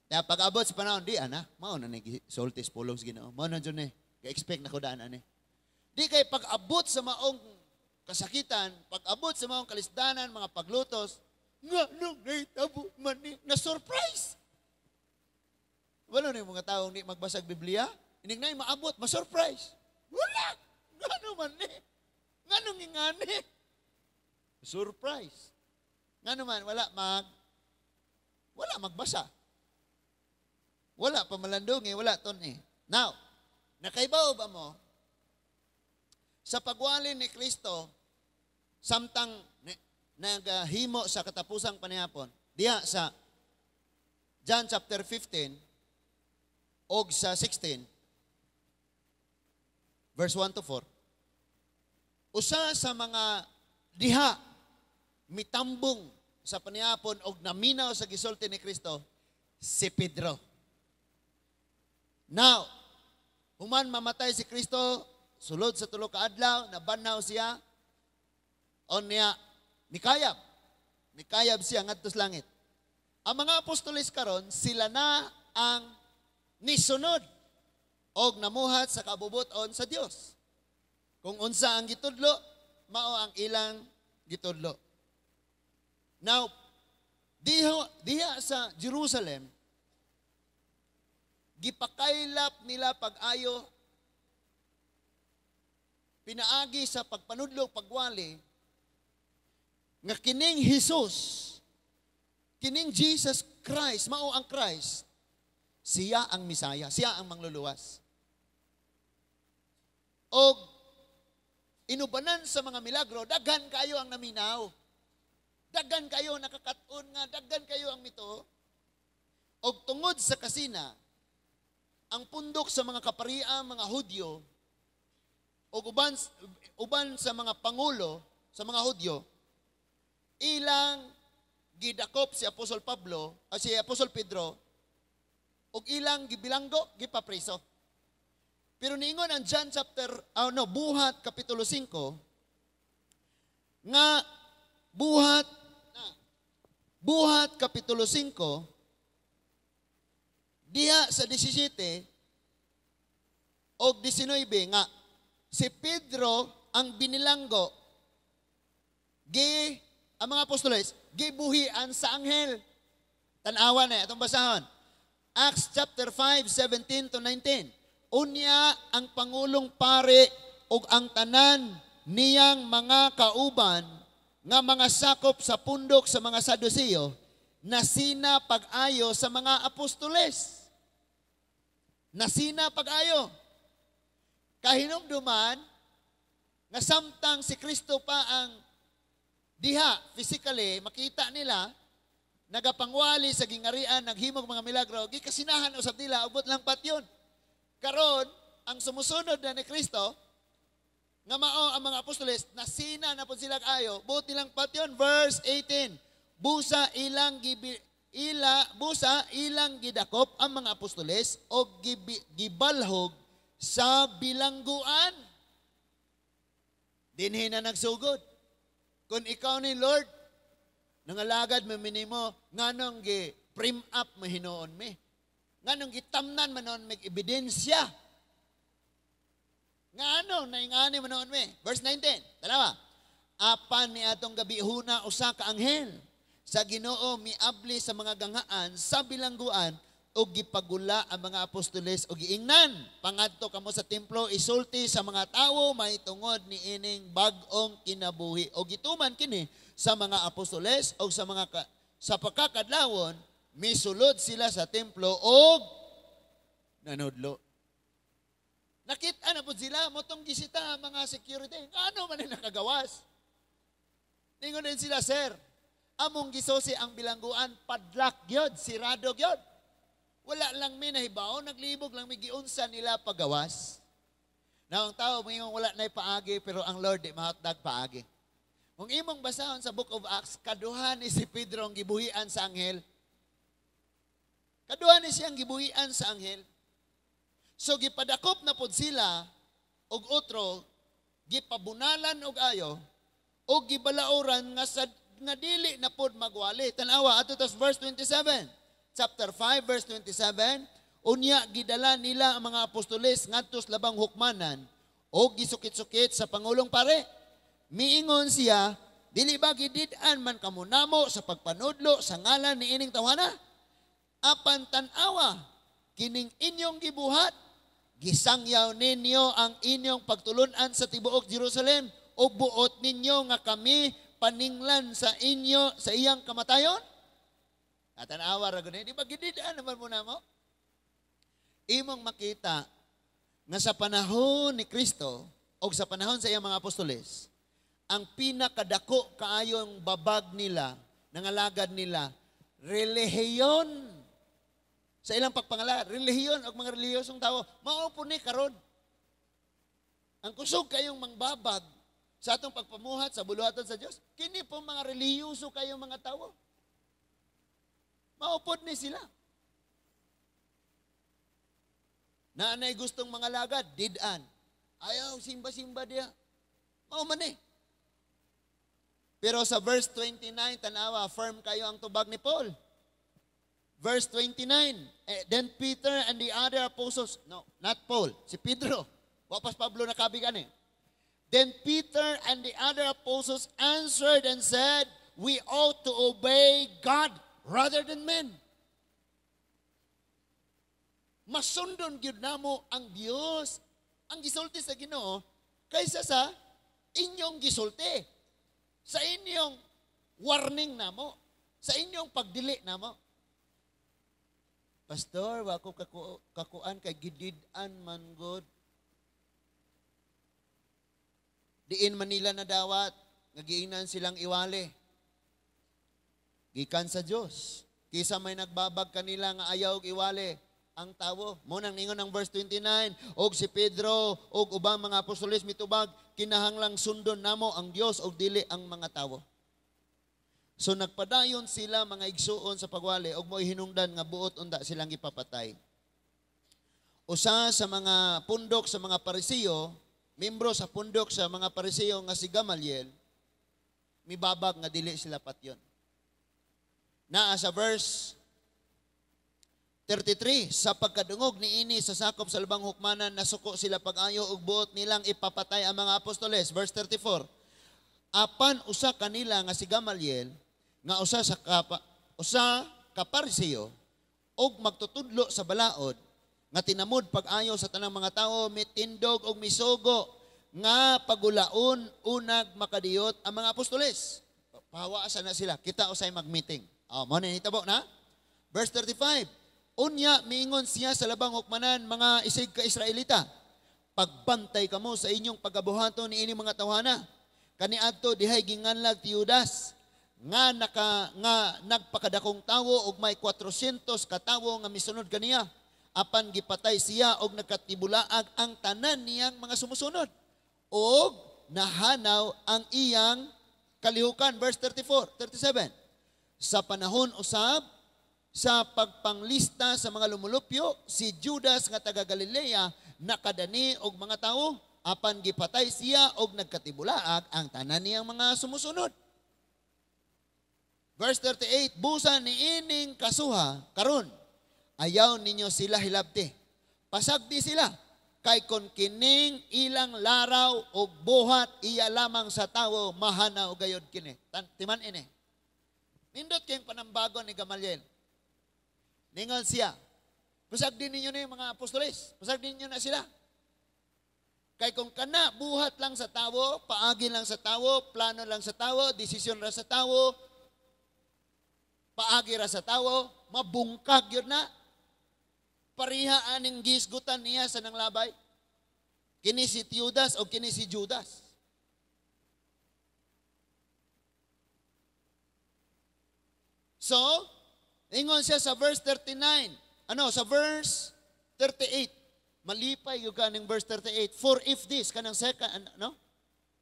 Kaya pag abot sa panahon, di ana, mao na ni gisulti sa pulong sa Ginoo. Mao na jud ni, ga-expect na ko daan ani. Di kay pag abot sa maong kasakitan, pag abot sa maong kalisdanan, mga paglutos, nga nung nahitabo man ni, na surprise. Wala na yung mga taong di magbasag Biblia. Inig na maabot, ma-surprise. Wala! Ngano man ni? Nganong ingani? Surprise. Ngano man, wala magbasa. Wala pa malandungi, wala ton eh. Now, nakaibaw ba mo, sa pagwali ni Kristo, samtang nagahimo sa katapusang panihapon, diha sa John chapter 15 og sa 16, verse 1 to 4, usa sa mga diha mitambong sa panihapon og naminaw sa gisulti ni Kristo, si Pedro. Now, human mamatay si Kristo, sulod sa 3 ka adlaw, nabanhaw siya, unya mikayab. Mikayab siya ngadto sa langit. Ang mga apostoles karon, sila na ang nisunod og namuhat sa kabubuton sa Dios. Kung unsa ang gitudlo, mao ang ilang gitudlo. Now, diha sa Jerusalem, gipakaylap nila pag-ayo, pinaagi sa pagpanudlo, pagwali, nga kining Jesus, kining Jesus Christ, mao ang Christ, siya ang Misaya, siya ang mangluluwas. Og inubanan sa mga milagro, daghan kayo ang naminaw. Daghan kayo nakakatun nga, daghan kayo ang mito. Og tungod sa kasina, ang pundok sa mga kaparian, mga Hudyo, og uban sa mga pangulo, sa mga Hudyo, ilang gidakop si Apostol Pablo, o si Apostol Pedro, og ilang gibilanggo, gipapreso. Pero niingon ang John chapter, oh no, Buhat kapitulo 5, nga Buhat kapitulo 5, diha sa 17 og 19 nga si Pedro ang binilanggo, gi ang mga apostoles gibuhian sa anghel. Tan-awa na atong basahon. Acts chapter 5, 17 to 19. Unya ang pangulong pare ug ang tanan niyang mga kauban nga mga sakop sa pundok sa mga Saduceo nasina pag-ayo sa mga apostoles. Nasina pag-ayo. Kahinumduman nga samtang si Kristo pa ang diha physically makita nila nagapangwali sa gingarian, naghimog mga milagro, gikasinahan usab nila, ubot lang patyon. Karon ang sumusunod na ni Kristo nga mao ang mga apostoles, nasina na pud sila ayo, buot nilang patyon. Verse 18, busa ilang gidakop ang mga apostoles og gibalhog sa bilangguan. Dinhi na nagsugod. Kung ikaw ni Lord, nangalagad mo minimo, nganong gi prim up mahinoon mi? Nganong gitamnan manon mig ebidensya? Ngano naingani manoon mi? Verse 19, tanawa. Apan ni atong gabi huna usa ka anghel sa Ginoo miabli sa mga ganghaan sa bilangguan ug gipagula ang mga apostoles ug giingnan, pangadto kamo sa templo, isulti sa mga tawo mahitungod niining bag-ong kinabuhi. Og gituman kini sa mga apostoles og sa mga sa pagkakadlawon misulod sila sa templo og nanudlo. Nakita na pud sila motong gisita ang mga security. Ano man ang nakagawas? Ningon din sila, sir, among gisosi ang bilangguan, padlak gyud, sirado gyud. Wala lang mi nahibaw, naglibog lang mi giunsa nila pagawas. Na ang tao moingon wala nay paagi, pero ang Lord di mahatdag paagi. Kung imong basahon sa Book of Acts, kaduha ni si Pedro ang gibuhian sa anghel. Kaduha ni siyang gibuhian sa anghel. So gipadakop na pod sila og otro, gipabunalan og ayo og gibalaoran nga sa nga dili na pod magwali. Tan-awa ato tas verse 27. Chapter 5 verse 27, unya gidala nila ang mga apostoles ngadto sa labang hukmanan og gisukit-sukit sa pangulong pare. Miingon siya, dili ba gidid-an man kamo namo sa pagpanudlo sa ngalan ni ining tawhana? Apan tan-awa, Kining inyong gibuhat, gisangyaw ninyo ang inyong pagtulunan sa tibuok Jerusalem, o buot ninyo nga kami paninglan sa inyo sa iyang kamatayon? Atanawa ra gud, di ba gididaan naman mo na mo? Imong makita nga sa panahon ni Kristo o sa panahon sa iyang mga apostoles, ang pinakadako kaayong babag nila, nangalagad nila, relihiyon. Sa ilang pagpangala, relihiyon o mga relihiyosong tao, mao po ni karon. Ang kusog kayong mangbabag sa atong pagpamuhat sa buluhaton sa Dios, kini po mga relihiyoso kayong mga tao. Maupod ni sila. Naanay gustong mga lagad, didan. Ayaw, simba-simba diya. Mao man eh. Pero sa verse 29, tanawa, firm kayo ang tubag ni Paul. Verse 29, then Peter and the other apostles, no, not Paul, si Pedro. Wapas Pablo nakabigan eh. Then Peter and the other apostles answered and said, we ought to obey God rather than men. Masundon gyud namo ang Dios, ang gisulti sa Ginoo kaysa sa inyong gisulti, sa inyong warning namo, sa inyong pagdili namo. Pastor, wa ko kakuan kay gidid-an man god. Diin Manila na dawat, ngagiinan silang iwali. Gikan sa Dios. Kisa may nagbabag kanila nga ayaw og iwali ang tawo. Mo nang ningon ang verse 29, og si Pedro og ubang mga apostoles mitubag, kinahanglang sundon namo ang Dios og dili ang mga tawo. So nagpadayon sila mga igsuon sa pagwali og mo'y hinungdan nga buot unda silang gipapatay. Usa sa mga pundok sa mga Parisiyo, membro sa pundok sa mga Parisiyo nga si Gamaliel, mibabag nga dili sila patyon. Naa sa verse 33, sa pagkadungog niini sa sakop sa labang hukmanan, nasuko sila pag-ayo og buot nilang ipapatay ang mga apostoles. Verse 34, apan usa kanila nga si Gamaliel, nga usa sa usa ka Parisiyo og magtutudlo sa balaod, nga tinamod pag-ayo sa tanang mga tawo, mitindog og misugo nga pagulaon unag makadiyot ang mga apostoles. Pahawaasa na sila, kita usay mag-meeting. Oh, mo na nitabo na. Verse 35, unya miingon siya sa labang hukmanan, mga isig ka Israelita, pagbantay kamo sa inyong pagabuhaton niini mga tawhana. Kaniadto dihay ginganlag ti Judas nga nagpakadakong tawo og may 400 ka tawo nga misunod kaniya. Apan gipatay siya og nagkatibulaag ang tanan niyang mga sumusunod og nahanaw ang iyang kalihukan. Verse 34, 37. Sa panahon usab sa pagpanglista sa mga lumulupyo, si Judas nga taga Galilea nakadani og mga tawo, apan gipatay siya og nagkatibulaag ang tanan niyang mga sumusunod. Verse 38, busa niining kasuha karon, ayaw ninyo sila hilabti. Pasagdi sila, kay kon kining ilang laraw og buhat iya lamang sa tawo, mahanaw gayod kini. Timan ini. Nindot kayong panambagon ni Gamaliel. Ningon siya, pasagdi ninyo na yung mga apostoles, pasagdi ninyo na sila. Kay kung kana buhat lang sa tawo, paagi lang sa tawo, plano lang sa tawo, desisyon ra sa tawo, paagi ra sa tawo, mabungkag yun na. Pariha aning gisgutan niya sa nanglabay. Kini si Judas o kini si Judas. So, ingon siya sa verse 39. Ano, sa verse 38. Malipay yung kaning verse 38. For if this, kanang second, ano?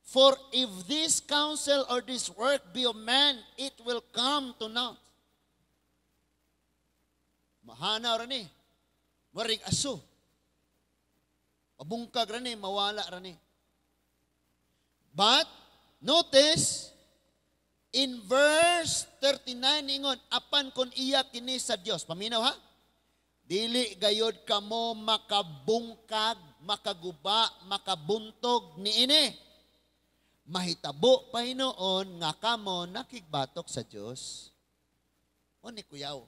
For if this counsel or this work be of man, it will come to naught. Mahanaw ra ni. Marig aso. Mabungkag ra ni, mawala ra ni. But, notice, in verse 39, ingon, apan kon iya kini sa Dios. Paminaw ha? Dili gayod kamo makabungkag, makaguba, makabuntog niini. Mahitabo pa hinuon nga kamo nakigbatok sa Dios. O ni kuyaw.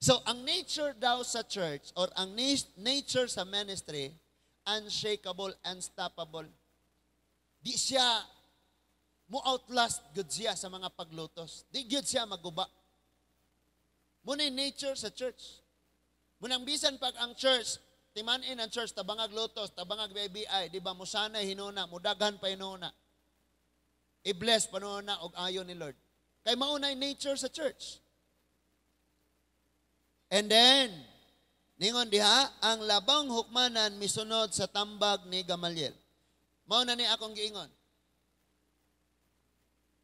So, ang nature daw sa church or ang nature sa ministry, unshakable, unstoppable. Di siya mo outlast gud siya sa mga paglutos. Di gyud siya maguba. Muna nature sa church. Munang bisan pag ang church, timanin ang church, tabangag lutos, tabangag BBI, di ba, musanay hinuna, mudaghan pa hinuna. I-bless pa na og ayo ni Lord. Kay maunay nature sa church. And then, ningon diha, ang labang hukmanan misunod sa tambag ni Gamaliel. Mao na ni akong giingon.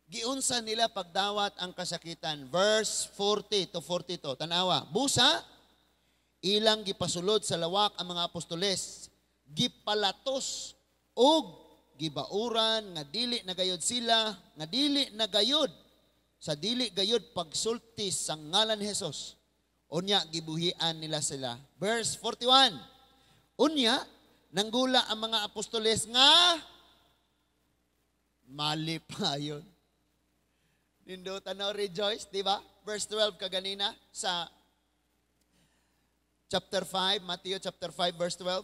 Giunsa nila pagdawat ang kasakitan. Verse 40 to 42. Tanawa. Busa, ilang gipasulod sa lawak ang mga apostoles, gipalatos og gibauran nga dili na gayod sila, nga dili na gayod sa dili gayod pagsulti sa ngalan ni Jesus. Unya gibuhian nila sila. Verse 41. Unya nanggula ang mga apostoles nga malipayon. Nindot ano, rejoice, di ba? Verse 12 kaganina sa chapter 5, Matthew chapter 5 verse 12.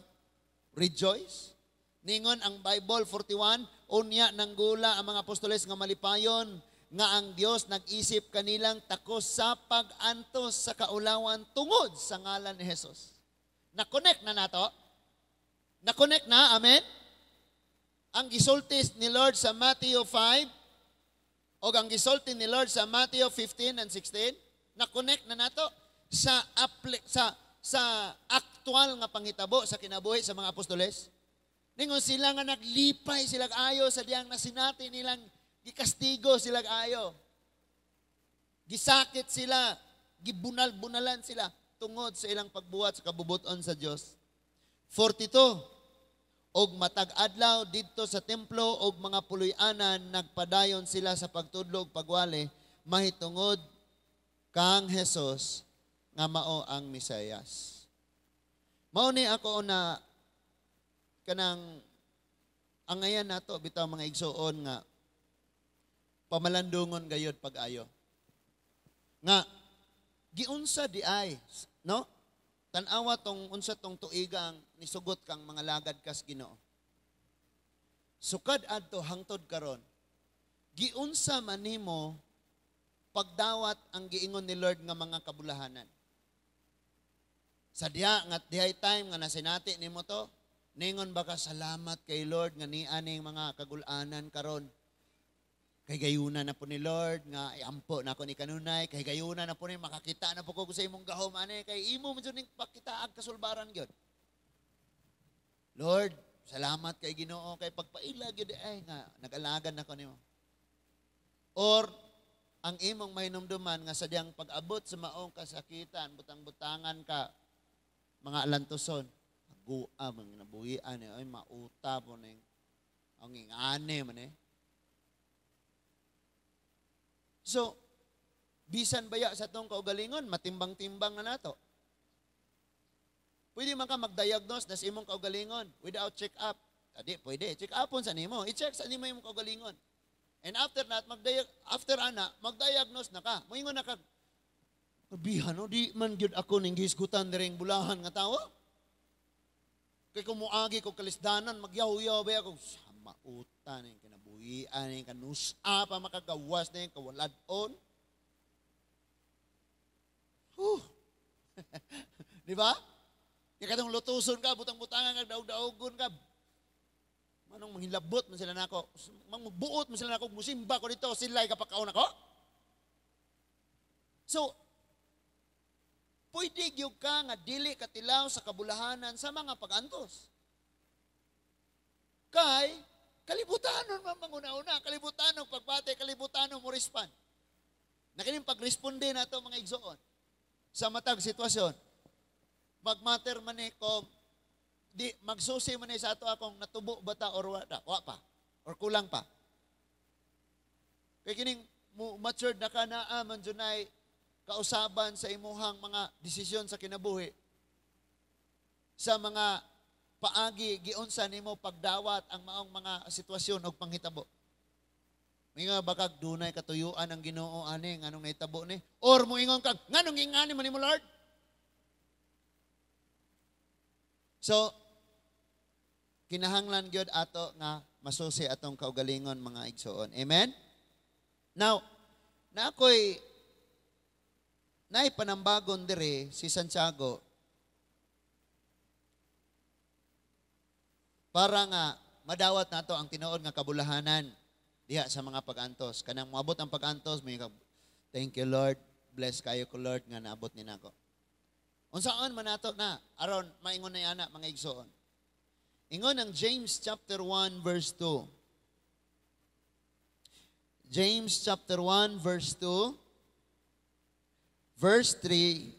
Rejoice. Ningon ang Bible 41, unya nanggula ang mga apostoles nga malipayon nga ang Dios nag-isip kanilang takos sa pag-antos sa kaulawan tungod sa ngalan ni Jesus. Na-connect na nato? Na-connect na, amen? Ang gisulti ni Lord sa Matthew 5 o ang gisulti ni Lord sa Matthew 15 and 16, na-connect na nato sa aktual nga panghitabo sa kinabuhi sa mga apostoles. Ningon sila nga naglipay sila ayo sa diyang nasinati nilang gikastigo sila ayo. Gisakit sila, gibunal-bunalan sila tungod sa ilang pagbuhat sa kabubuton sa Dios. 42. Og matag adlaw didto sa templo og mga puloy-anan nagpadayon sila sa pagtudlo og pagwali mahitungod kang Jesus nga mao ang Mesiyas. Mao ni ako na kanang angayan nato bitaw, mga igsuon, nga pamalandungon gayod pag-ayo. Nga giunsa di ay, no? Tan-awa tong unsa tong tuigang nisugot kang mga lagad kas Ginoo. Sukad adto hangtod karon, giunsa man nimo pagdawat ang giingon ni Lord nga mga kabulahanan? Sa diha nga dihay time nga nasinati nimo to, ningon ba ka, "Salamat kay Lord nga nianing mga kagulanan karon. Kay gayuna na po ni Lord nga iampo na ako ni kanunay, kay gayuna na po ni makakita na po ko sa imong gahom ani, kay imo man jud ning pakita ag kasulbaran gyud. Lord, salamat kay Ginoo kay pagpaila gyud ay nga nag-alagan nako nimo"? Or ang imong mahinumduman nga sa diyang pag-abot sa maong kasakitan, butang-butangan ka, mga alantuson, agua, mga nabuhian, eh, ay mauta po ning, ang ingane man eh. So, bisan baya sa atong kaugalingon, matimbang-timbang na nato. Pwede man ka mag-diagnose na sa imong kaugalingon without check-up. Adi, pwede. Check upon sa nimo. I-check sa nimo imong kaugalingon. And after that, after ana, mag-diagnose na ka. Moingon na ka, "Kabihan, no, di man gyud ako ning gihisgutan diring bulahan nga tawo. Kay kung muagi ko kalisdanan, magyaw-yaw ba ako, sa mauta ning kinabuhian ning kanusa pa makagawas ning kawaladon." Huh. Di ba? Kaya katong lutuson ka, butang-butangan ka, daog-daogon ka. Manong manghilabot man sila nako. Magbuot man sila nako, musimba ko dito, sila'y kapakaon ako. So, pwede gyud ka nga dili katilaw sa kabulahanan sa mga pag-antos. Kay, kalibutanon man manguna-una, kalibutanon pagbate, kalibutanon mo respond. Nakining pag-responde nato, mga igsoon, sa matag sitwasyon. Magmatter man ni kung di magsusi man ni sa ato akong natubo ba ta or wa pa or kulang pa. Kay kining matured na ka naa man junay kausaban sa imuhang mga desisyon sa kinabuhi, sa mga paagi giunsa nimo pagdawat ang maong mga sitwasyon og panghitabo. Minga bakag dunay katuyuan ang Ginoo ani nganong nahitabo ni, or moingon kag, "Nganong ingani man nimo, Lord?" So, kinahanglan gyud ato nga masusi atong kaugalingon, mga igsoon. Amen? Now, na ako'y naay panambagon dire si Santiago para nga madawat nato ang tinuod nga kabulahanan diha sa mga pag-antos. Kanang moabot ang pag-antos, may thank you Lord, bless kayo ko Lord nga naabot ni nako. Unsaon man nato na aron maingon na ana, mga igsoon? Ingon ang James chapter 1 verse 2. James chapter 1 verse 2, verse 3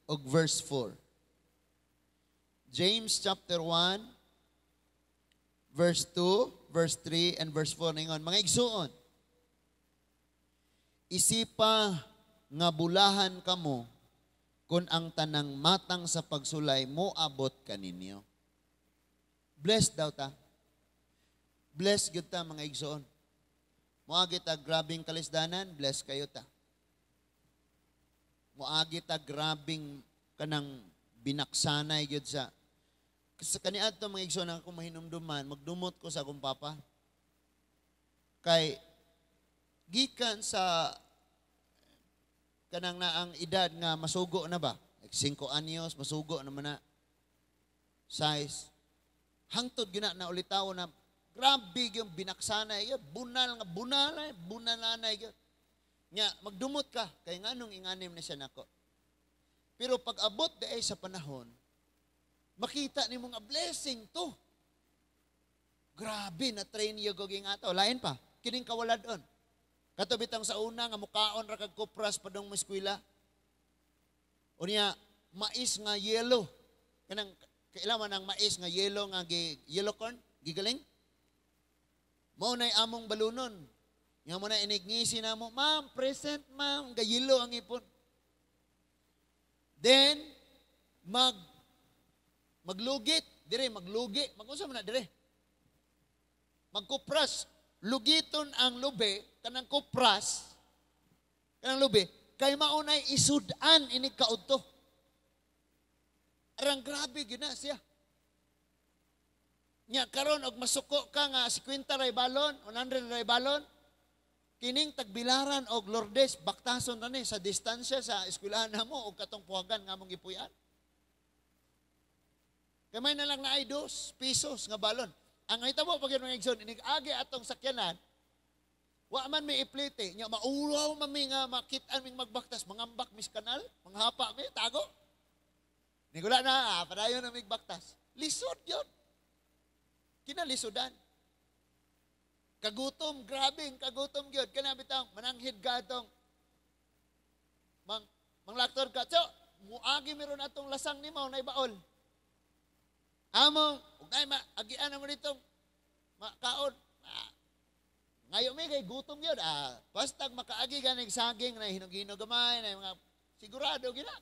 ug verse 4. James chapter 1 verse 2, verse 3 and verse 4 ningon, mga igsuon, isipa nga bulahan kamo kung ang tanang matang sa pagsulay moabot kaninyo. Blessed daw ta. Blessed gyud ta, mga igsoon. Moagi ta grabing kalisdanan, bless kayo ta. Moagi ta grabing kanang binaksanay gyud sa kaniadto, mga igsoon, ako mahinumduman, magdumot ko sa akong papa. Kay gikan sa kanang naang edad nga masugo na ba? Like 5 anyos, masugo naman na. Size. Hangtod gina na ulitaw na grabe yung binaksanay, yun, bunal nga bunal, ay, bunalanay yun. Nya, magdumot ka, kay nganong inganim na siya nako. Pero pag abot di sa panahon, makita ni nga blessing to. Grabe, na-train niyo goging ato. Lain pa, kining kawaladon. Kato bitang sa una nga mukaon ra kag kupras padong eskwela. Unya, mais nga yelo. Kanang kailangan ang mais nga yelo nga gi, yellow corn, gigaling. Mao nay among balunon. Nga mo na inigngisi na mo, ma'am, present ma'am, gayelo ang ipon. Then, maglugit, dire, maglugi, magunsa man na dire. Magkupras, lugiton ang lubi, kanang kupras, kanang lubi, kay maunay isud-an inig kaudto. Arang grabe gyud na siya. Nya karon og masuko ka nga 50 ray balon, 100 ray balon, kining tagbilaran og Lourdes baktason ra ni sa distansya sa eskwelahan namo og katong puhagan nga among gipuy-an. Kay may na lang na ay 2 pesos nga balon. Ang hitabo pag yun, mga igsoon, inig agi atong sakyanan, wa man may iplite, nya maulaw man mi nga makit-an ming magbaktas, mangambak mis kanal, manghapa mi, tago. Nigula na, padayon na migbaktas. Lisod yun. Kinalisudan. Kagutom, grabe, kagutom yun. Kana bitang, mananghid ka atong, manglaktor ka. So, muagi meron atong lasang ni mao na ibaol. Among, ug nay ma, agian na mo dito, makaon. Ngayon mi kay gutom yun. Basta makaagi ka ng saging na hinog-hinog gamay, na mga sigurado gina.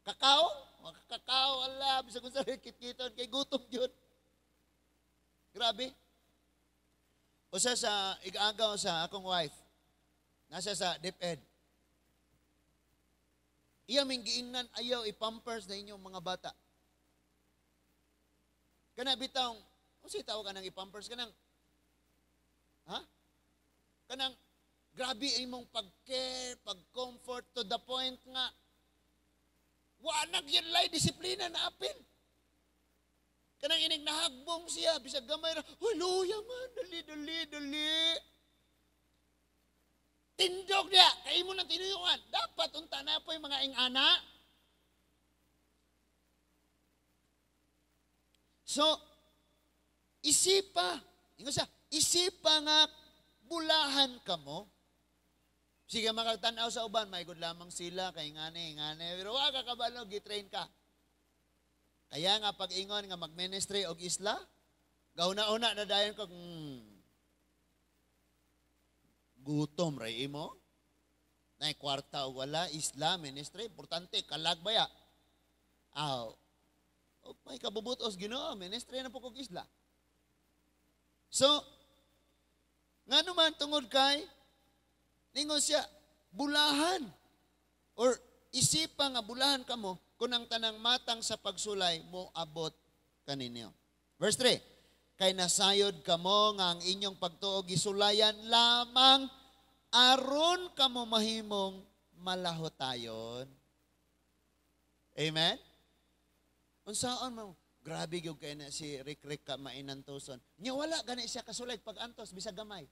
Kakao, mga kakao, ala, bisag unsa kit-kiton kay gutom yun. Grabe. Usa sa igagaw sa akong wife, nasa sa DepEd. Iya ming giingnan ayaw i-pampers na inyong mga bata. Kana bitaw, unsay tawag kanang i-pampers kanang ha? Kanang grabe imong pag-care, pag-comfort to the point nga wa na gyud lay disiplina na apil. Kanang inig nahagbong siya, bisag gamay ra, huy, luya man, dali, dali, dali. Tindog niya, kay mo nang tinuyuan. Dapat unta na po yung mga ingana. So, isipa, ingon siya, isipa nga bulahan ka mo. Sige, makagtanaw sa uban, maigod lamang sila, kay ngani, ngani. Pero wa ka kabalo, gitrain ka. Kaya nga pag-ingon nga mag-ministry og isla, gauna-una na dayon ko, gutom ray imo. Nay kwarta o wala, isla, ministry, importante, kalag baya. Aw, og may kabubutos Ginoo, ministry na po kog isla. So, ngano man tungod kay ningon siya, bulahan or isipa nga bulahan kamo kung ang tanang matang sa pagsulay mo abot kaninyo. Verse 3, kay nasayod kamo nga ang inyong pagtuo gisulayan lamang aron kamo mahimong malahotayon. Amen? Unsaon mo? Grabe gyud kay na si Rick Rick ka mainantoson. Nya wala gani siya kasulay pag-antos bisag gamay.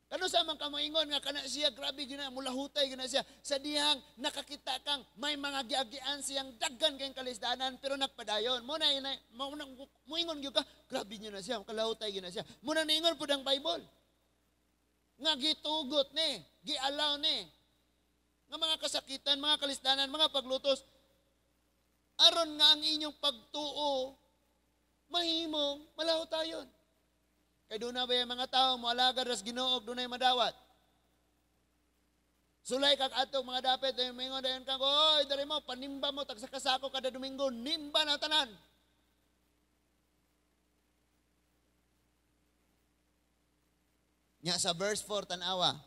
Kano sa man ka moingon nga kana siya grabe gyud na mulahutay gyud na siya sa dihang nakakita kang may mga giagian siyang daghan kayong kalisdanan pero nagpadayon. Mo na mo na moingon gyud ka, grabe gyud na siya, kalahutay gyud na siya. Mo na niingon pud ang Bible nga gitugot ni, gialaw ni nga mga kasakitan, mga kalisdanan, mga paglutos aron nga ang inyong pagtuo mahimong malahutayon. Kay doon na ba yung mga tao moalagad ras Ginoo og dunay madawat? Sulay kag atong mga dapit ay mingon dayon kang, oy, dali mo panimba mo tag sa kasako kada Domingo, nimba na tanan. Nya sa verse 4 tan-awa,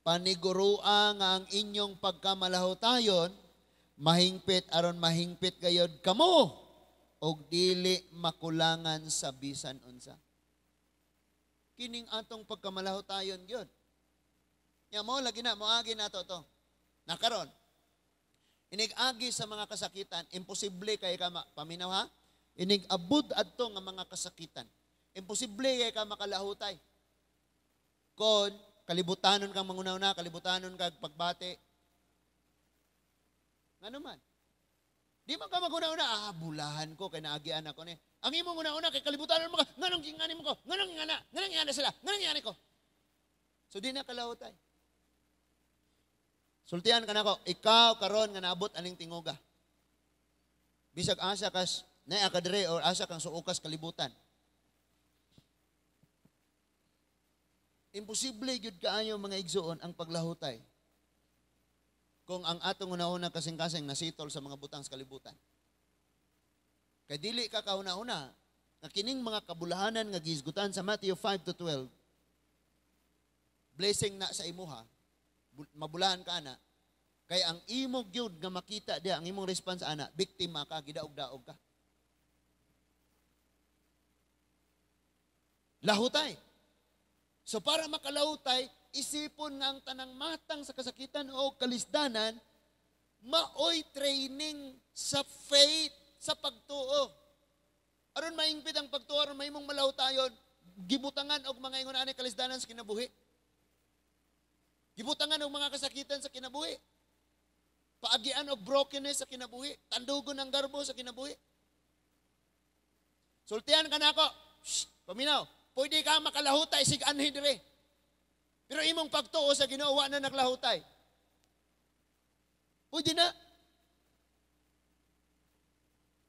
panigurua nga ang inyong pagkamalahutayon mahingpit aron mahingpit gayod kamo og dili makulangan sa bisan unsa. Kining atong pagkamalahutayon gyud. Nya mo lagi na moagi nato to. Nakaron. Inig-agi sa mga kasakitan, imposible kay ka paminaw ha. Inig-abot adto nga mga kasakitan. Imposible kay ka makalahutay. Kon kalibutanon kang manguna-una, kalibutanon kag pagbati. Ngano man? Di man ka maguna-una, bulahan ko kay naagian ako ni. Ang imong una-una kay kalibutanon mo ka, nganong gingani mo ko, nganong ngana, nganong ngana sila, nganong ngani ko. So di na kalahutay. Sultian ka nako, ikaw karon nga naabot aning tingoga. Bisag asa kas naa ka diri or asa kang suokas kalibutan. Imposible gyud kaayo mga igsuon ang paglahutay kung ang atong una-una kasing-kasing nasitol sa mga butang sa kalibutan. Kay dili ka kauna-una nga kining mga kabulahanan nga gihisgutan sa Matthew 5-12, blessing na sa imuha, mabulahan ka ana, kay ang imo gyud nga makita diha, ang imong response ana, biktima ka, gidaog-daog ka. Lahutay. So para makalahutay, isipon nga ang tanang matang sa kasakitan o kalisdanan, maoy training sa faith, sa pagtuo. Aron maingpit ang pagtuo, aron mahimong malahutayon, gibutangan og mga ingon ani kalisdanan sa kinabuhi. Gibutangan og mga kasakitan sa kinabuhi. Paagian og brokenness sa kinabuhi. Tandugon ang garbo sa kinabuhi. Sultian ka na ako. Shh, paminaw. Pwede ka makalahutay sig anhi dire. Pero imong pagtuo sa Ginoo wa na naglahutay. Pwede na.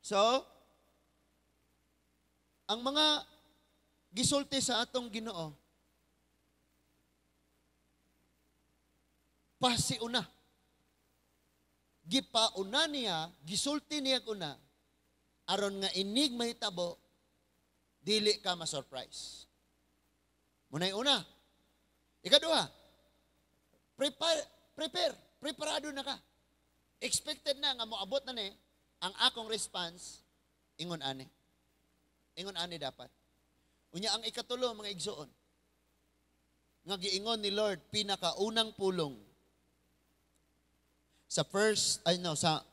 So, ang mga gisulti sa atong Ginoo, pasiuna. Gipauna niya, gisulti niya una, aron nga inig mahitabo, dili ka ma-surprise. Muna'y una. Ikaduha, prepare, preparado na ka. Expected na nga moabot na ni, ang akong response, ingon ani. Ingon ani dapat. Unya ang ikatulo, mga igsoon, nga giingon ni Lord, pinakaunang pulong, sa sa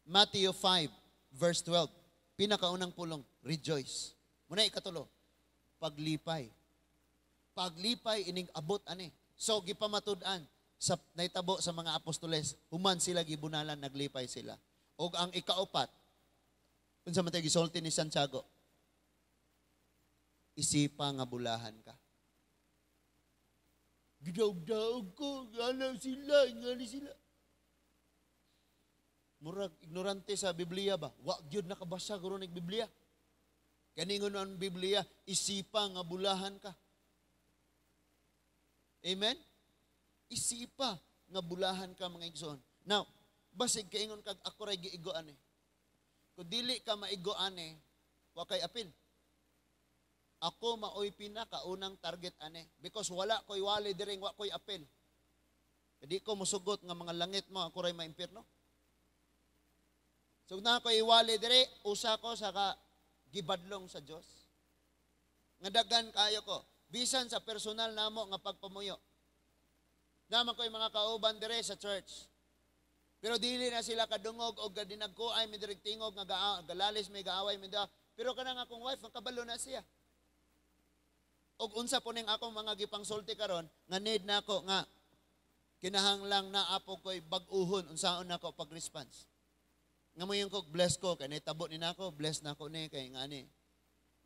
Matthew 5, verse 12, pinakaunang pulong, rejoice. Muna ikatulo, paglipay. Paglipay ining abot ani. So gipamatud-an sa naitabo sa mga apostoles, human sila gibunalan, naglipay sila. Og ang ikaupat, unsa man tay gisulti ni Santiago, isipa nga bulahan ka. Gidaog-daog ko, ganaw sila, ngani sila. Murag ignorante sa Biblia ba? Wa gyud nakabasa guro nig Biblia. Kaningon ang Biblia, isipa nga bulahan ka. Amen? Isipa nga bulahan ka, mga igsoon. Now, basig kaingon kag ako ray giigoan eh. Kung dili ka maigoan eh, wa kay apil. Ako maoy pinakaunang target ane because wala ko'y wali diring wa ko'y apil. Di ko musugot nga mga langit mo ako ray maimpierno. So na ko iwali dire, usa ko sa ka gibadlong sa Dios. Nga daghan kayo ko bisan sa personal namo nga pagpamuyo. Naman ko'y mga kauban dire sa church. Pero dili na sila kadungog og gadinagko ay mi direk tingog nga galalis may gaaway mi da. Pero kanang akong wife, ang kabalo na siya. Og unsa po ning akong mga gipangsulti karon nga need nako nga kinahanglang naa po ko'y bag-uhon unsaon nako pag-response. Nga mo yung ko bless ko kay nitabo ni nako, bless nako ni kay ngani.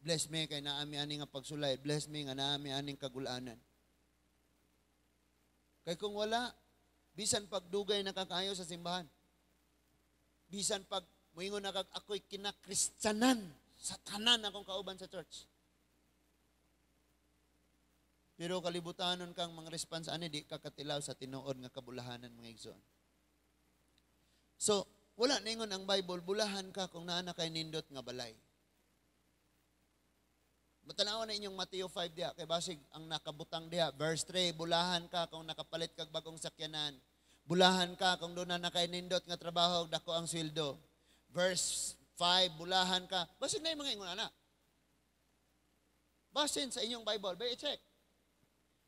Bless me kay naami ani nga pagsulay, bless me nga naami aning kagulanan. Kay kung wala, bisan pagdugay nakakayo sa simbahan. Bisan pag moingon na kag ako'y kinakristiyanan sa tanan akong kauban sa church. Pero kalibutanon kang mga response ani, di ka katilaw sa tinuod nga kabulahanan, mga igsoon. So, wala ningon ang Bible, bulahan ka kung naa na kay nindot nga balay. Matanaw na inyong Matthew 5 diha, kay basig ang nakabutang diha, verse 3, bulahan ka kung nakapalit kag bagong sakyanan. Bulahan ka kung doon na kay nindot nga trabaho, dako ang sweldo. Verse 5, bulahan ka. Basig na yung mga ingon ana. Basin sa inyong Bible, ba i-check.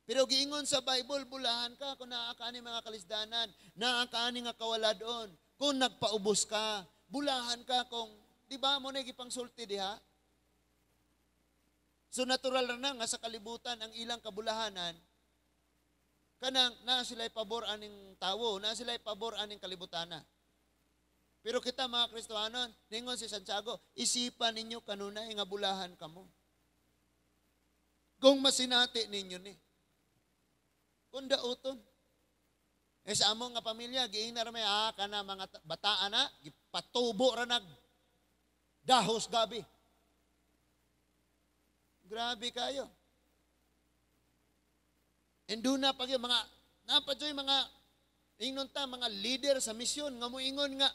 Pero giingon sa Bible, bulahan ka kung naa ka ani mga kalisdanan, naa ka ani nga kawaladon, kung nagpaubos ka, bulahan ka kung, di ba mo na gipangsulti diha? So natural na nga sa kalibutan ang ilang kabulahanan, kanang naa sila'y pabor aning tawo, naa sila'y pabor aning kalibutana. Pero kita mga Kristohanon, ningon si Santiago, isipan ninyo kanunay nga bulahan kamo. Kung masinati ninyo ni. Kung dauton. Eh sa among nga pamilya, giing na may kana mga bataan na, gipatubo ra nag dahos gabi. Grabe kayo. And doon na pag yung mga, napadyo'y mga, ingnon ta, mga leader sa misyon, nga moingon nga,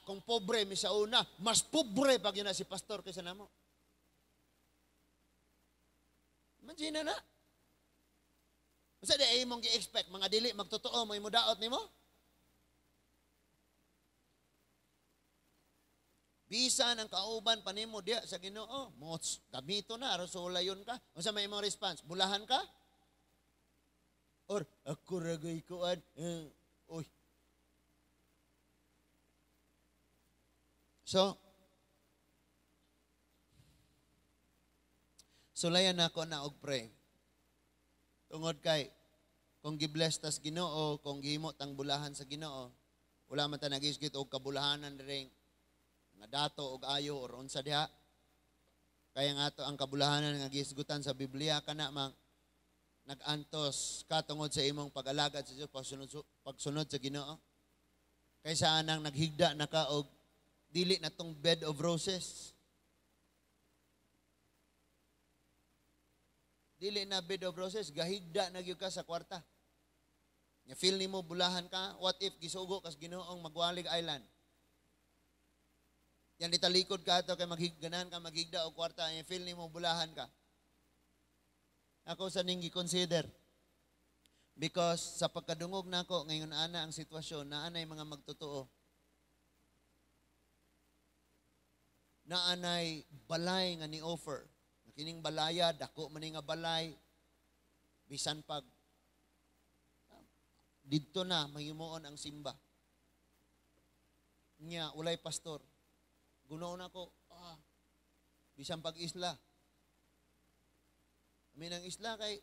kung pobre mi sa una, mas pobre pag yun na si pastor kaysa namo. Imagine na. Unsa di ay imong gi-expect mga dili magtotoo mo imo daot nimo? Bisan ang kauban pa nimo diya sa Ginoo, mo gamito na aron sulayon ka. Unsa may imong response? Bulahan ka? Or ako ra gay kuan. Oy. So, sulayan nako na og pray. Tungod kay kung gibless tas Ginoo, kung gihimo tang bulahan sa Ginoo, wala man ta nagisgit og kabulahanan diri nga dato og ayo or unsa diha. Kaya nga ato ang kabulahanan nga gisgutan sa Biblia kana mang nag-antos ka tungod sa imong pag-alagad sa Dios, pagsunod sa Ginoo. Kaysa anang naghigda na ka og dili na tong bed of roses. Dili na bed of roses, gahigda na gyud ka sa kwarta. Nya feel nimo bulahan ka, what if gisugo kas Ginoong magwalig island? Yan italikod ka ato kay maghigganan ka maghigda og kwarta, nya feel nimo bulahan ka. Ako sa ning gi-consider. Because sa pagkadungog nako ngayon ana ang sitwasyon, naa nay mga magtotoo. Naanay balay nga ni-offer. Nga kining balaya, dako man ni nga balay, bisan pag didto na mahimuon ang simba. Nya walay pastor. Gunoon ako, bisan pag isla. Amin ang isla kay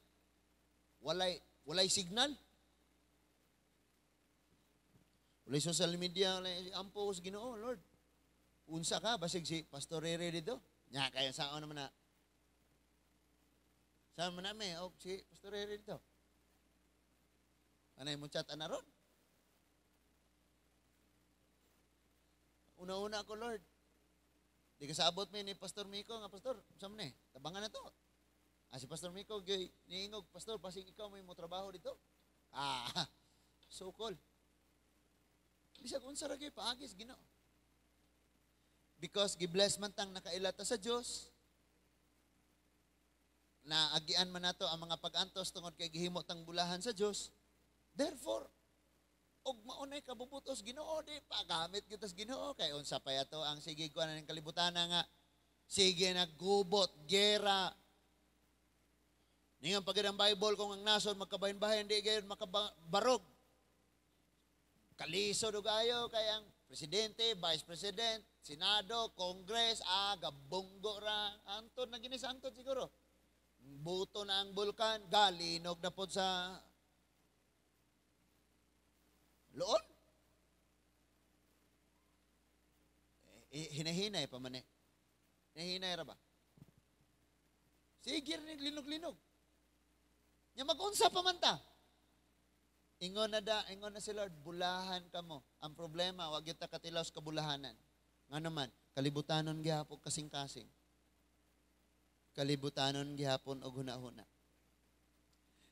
walay signal. Walay social media, walay ampo sa Ginoo, Lord. Unsa ka basig si Pastor Rere dito. Nya kaya saon naman na. Saan man nami og si Pastor Rere dito. Anay mo chat ana ron. Una-una ako, Lord. Di ka saabot mi ni Pastor Miko nga, Pastor, unsa man ni? Tabangan na to. Si Pastor Miko gyud niingog, Pastor, basig ikaw may mo trabaho dito. Sukol. Bisag unsa ra gyud paagis Ginoo. Because gibless man tang nakailata sa Dios. Naagian man nato ang mga pag-antos tungod kay gihimo tang bulahan sa Dios. Therefore, Og maunay kabubutos Ginoo, di pa gamit gyud tas Ginoo kay unsa pa yato ang sige kuan ning kalibutan nga sige naggubot, gera. Ningan pagid ang Bible kung ang nasod magkabahin-bahin di gayud makabarog. Kalisod og ayo kay ang presidente, vice president, senado, congress, gabunggo ra. Antod na gini sa antod siguro. Buto na ang bulkan, galinog na pod sa loon. Eh, hinahinay pa man eh. Hinahinay ra ba? Sige ni linog-linog. Nya mag-unsa pa man ta. Ingon na da, ingon na si Lord, bulahan ka mo. Ang problema, wag gyud ta katilaw sa kabulahanan. Nga naman, kalibutanon gihapon kasing-kasing. Kalibutanon gihapon og huna-huna.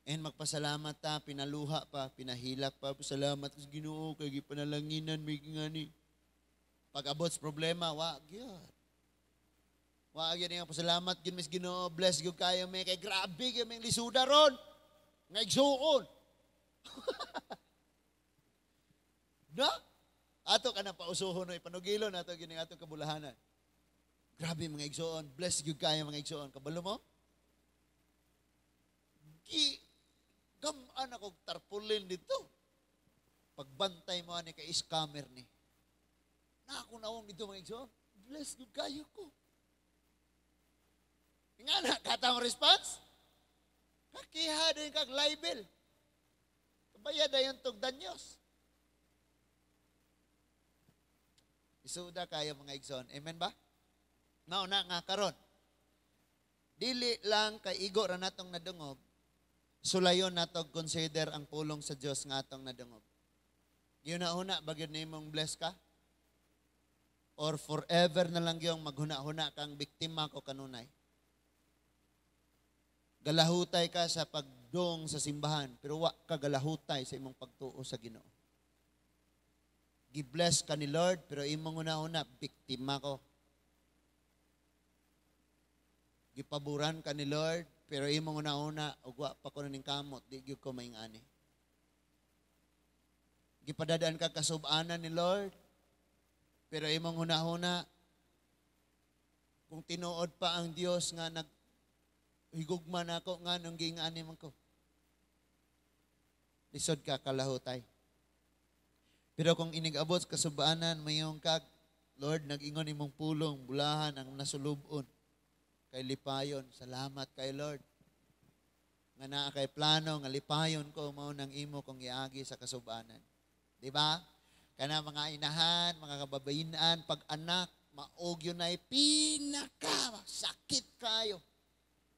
And magpasalamat ta, pinaluha pa, pinahilak pa, pasalamat sa Ginoo kay gipanalanginan may ngani. Pag abot sa problema, wa gyud. Wa gyud nga pasalamat gyud mis Ginoo, bless gyud kayo may kay grabe gyud may lisuda ron. Nga igsuon. No? Ato ka na pausuhon no, ipanugilon ato gyud ang atong kabulahanan. Grabe mga igsuon, bless gyud kayo mga igsuon. Kabalo mo? Gi gamaan ako tarpulin dito. Pagbantay mo ani kay scammer ni. Na ako nawong dito mga igsuon. Bless gyud kayo ko. Nga na, katang response? Kakiha din kag libel. Kabayad dayon tog danyos. Isuda kayo mga igsoon. Amen ba? Mauna nga karon. Dili lang kay igo ra natong nadungog, sulayon natog consider ang pulong sa Dios nga atong nadungog. Gihuna-huna ba gyud nimong bless ka? Or forever na lang gyud maghuna-huna kang biktima ko kanunay? Galahutay ka sa pagdong sa simbahan, pero wa ka galahutay sa imong pagtuo sa Ginoo. Gi-bless ka ni Lord, pero imong una-una, biktima ko. Gipaboran ka ni Lord, pero imong una-una, ug wa pa ko ning kamot, di gyud ko maingani. Gipadadaan ka kasub-anan ni Lord, pero imong una-una, kung tinuod pa ang Dios nga nag higugma na ako nga nung giingani man ko. Lisod ka kalahutay. Pero kung inigabot sa kasubaanan, mayong kag, Lord, nag-ingon imong pulong, bulahan ang nasulubon. Kay lipayon, salamat kay Lord. Nga naa kay plano, nga lipayon ko, mao nang imo kong iagi sa kasubaanan. Di ba? Kana mga inahan, mga kababayinan, pag-anak, maog yun ay pinaka sakit kayo.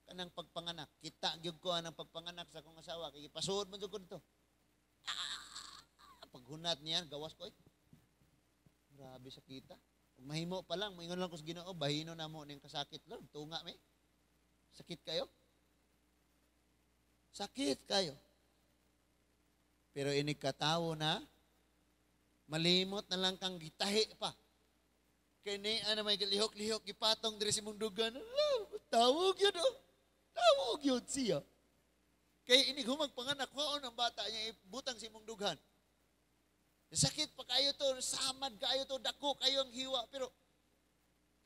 Kanang pagpanganak. Kita gyud ko anang pagpanganak sa akong asawa. Kay gipasuod man jud ko dito. Paghunat niyan, gawas ko eh. Grabe sa kita. Ug mahimo pa lang, moingon lang ko sa Ginoo, bahino na mo ning kasakit, Lord. Tunga mi. Sakit kayo? Sakit kayo. Pero inig katawo na, malimot na lang kang gitahi pa. Kay ni ana may lihok-lihok gipatong diri sa imong dugan. Tawog yun oh. Tawog yun siya. Kay inig humag panganak, kwaon ang bata niya ibutang sa imong dughan. Sakit pa kayo to, samad kayo to, dako kayo ang hiwa, pero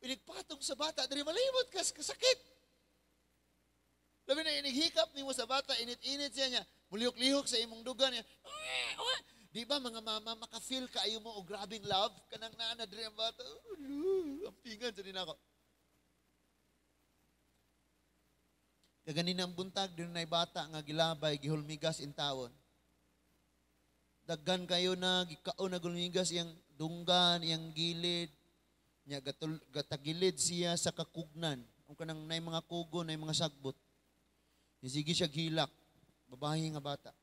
inigpatong sa bata, diri malimot kas kasakit. Labi na inighikap nimo sa bata, init-init siya niya, mulihok-lihok sa imong dugan niya. Di ba mga mama, maka-feel kayo mo og grabing love? Kanang naa na diri ang bata, ang pingan sa din ako. Kaganinang buntag, din na'y bata nga gilabay, gihulmigas in tawon. Daggan kayo na, gikaon na gulmigas iyang dunggan, iyang gilid. Nya gatagilid siya sa kakugnan. Ang kanang nay mga kugo, nay mga sagbot. Sige siya gilak, babae nga bata.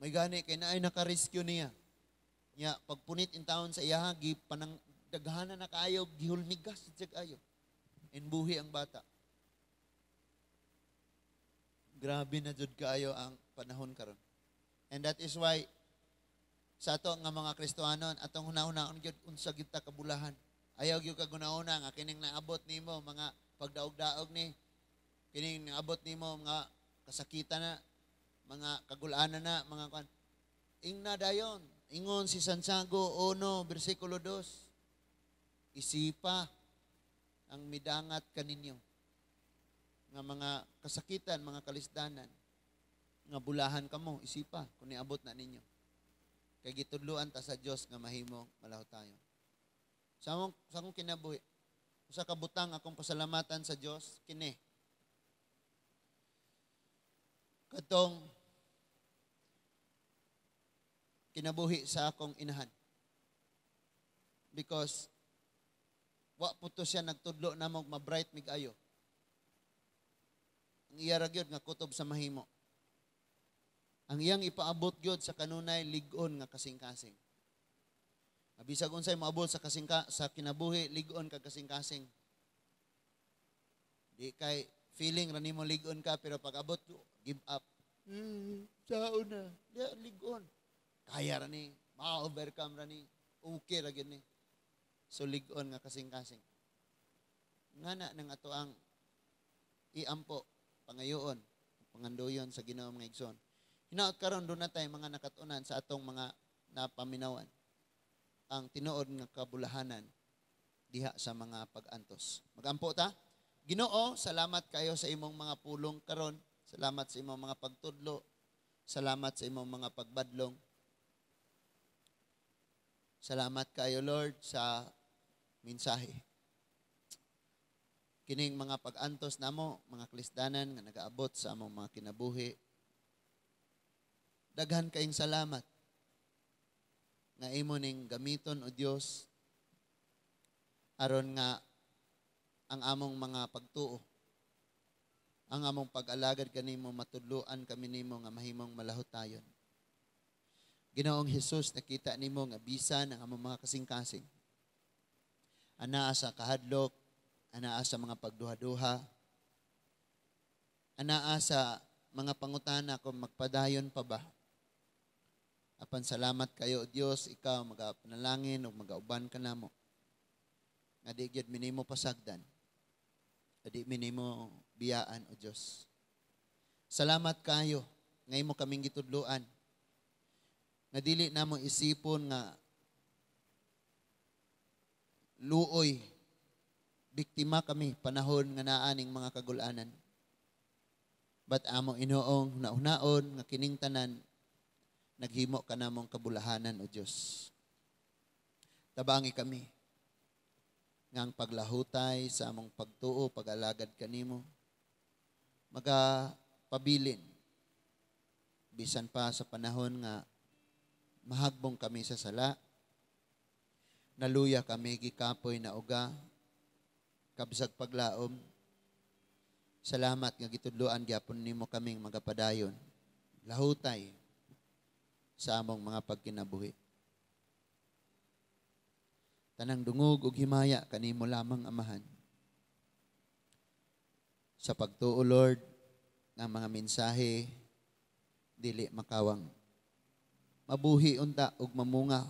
May gani kay naay naka-rescue niya. Nya pagpunit in taon sa iyaha, gipanang daghana na kaayo, gihulmigas siya kaayo. Inbuhi ang bata. Grabe na jud kaayo ang panahon karon. And that is why sa ato nga mga Kristohanon, atong hunahunahon gyud unsa gyud ta kabulahan. Ayaw gyud kag hunahuna nga kining naabot nimo mga pagdaog-daog ni, kining naabot nimo mga kasakitan na, Mga kagulanan na, mga kwan. Ingna dayon. Ingon si Santiago 1, versikulo 2. Isipa ang midangat kaninyo nga mga kasakitan, mga kalisdanan, nga bulahan kamo, isipa kung niabot na ninyo. Kay gitudloan ta sa Dios nga mahimong malahutayon. Sa akong kinabuhi, usa ka butang akong pasalamatan sa Dios kini. Katong kinabuhi sa akong inahan. Because wa po to siya nagtudlo namo ma-bright mig ayo. Ang iya ra gyud nga kutob sa mahimo. Ang iyang ipaabot gyud sa kanunay lig-on nga kasing-kasing. Bisag unsay moabot sa kasingka sa kinabuhi, lig-on kag kasing-kasing. Di kay feeling ra nimo lig-on ka, pero pag abot, give up. Sao na. Di lig-on. Kaya ra ni, ma-overcome ra ni. Okay ra gyud ni. So lig-on nga kasing-kasing. Ngana nang ato ang iampo, pangayoon, pangandoyon sa Ginoo, mga igsoon. Hinaot karon duna tay mga nakatunan sa atong mga napaminawan ang tinuod nga kabulahanan diha sa mga pag-antos. Magampo ta. Ginoo, salamat kayo sa imong mga pulong karon. Salamat sa imong mga pagtudlo. Salamat sa imong mga pagbadlong. Salamat kayo, Lord, sa mensahe. Kining mga pag-antos namo, mga kalisdanan nga nagaabot sa among mga kinabuhi. Daghan kayong salamat nga imo ning gamiton, o Dios, aron nga ang among mga pagtuo, ang among pag-alagad kanimo, matudloan kami nimo nga mahimong malahutayon. Ginoong Hesus, nakita nimo nga bisan ang among mga kasing-kasing anaa sa kahadlok, anaa sa mga pagduha-duha, anaa sa mga pangutana kung magpadayon pa ba. Apan salamat kayo, o Dios, ikaw magapanalangin ug magauban ka namo. Nga di gyud minimo pasagdan. Di minimo biyaan, o Dios. Salamat kayo nga imo kaming gitudloan. Nga dili namo isipon nga luoy, biktima kami panahon nga naa ning mga kagulanan. But amo inoong hunahunaon nga kining tanan naghimo ka namong kabulahanan, O Dios. Tabangi kami nga ang paglahutay sa among pagtuo, pag-alagad kanimo, magapabilin bisan pa sa panahon nga mahagbong kami sa sala, naluya kami, gikapoy na uga, kabsag paglaom. Salamat nga gitudloan gyapon nimo kaming magapadayon, lahutay sa among mga pagkinabuhi. Tanang dungog ug himaya kanimo lamang, Amahan. Sa pagtuo, Lord, nga mga mensahe dili makawang. Mabuhi unta ug mamunga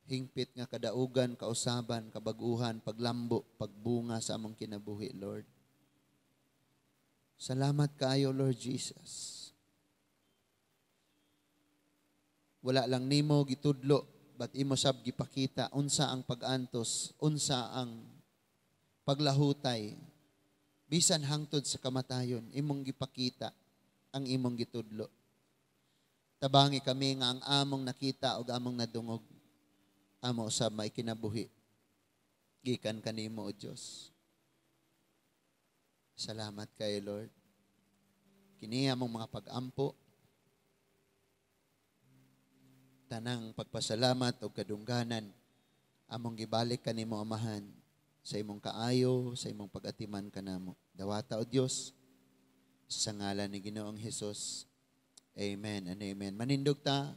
hingpit nga kadaugan, kausaban, kabaguhan, paglambo, pagbunga sa among kinabuhi, Lord. Salamat kaayo, Lord Jesus. Wala lang nimo gitudlo, but imo sab gipakita unsa ang pag-antos, unsa ang paglahutay, bisan hangtod sa kamatayon, imong gipakita ang imong gitudlo. Tabangi kami nga ang among nakita ug among nadungog, amo sa may kinabuhi gikan kanimo, O Dios. Salamat kay Lord. Kini among mga pag-ampo, tanang pagpasalamat o kadungganan among gibalik kanimo, Amahan, sa imong kaayo, sa imong pag-atiman kanamo. Dawata, O Dios, sa ngalan ni Ginoong Hesus. Amen and amen. Manindog ta.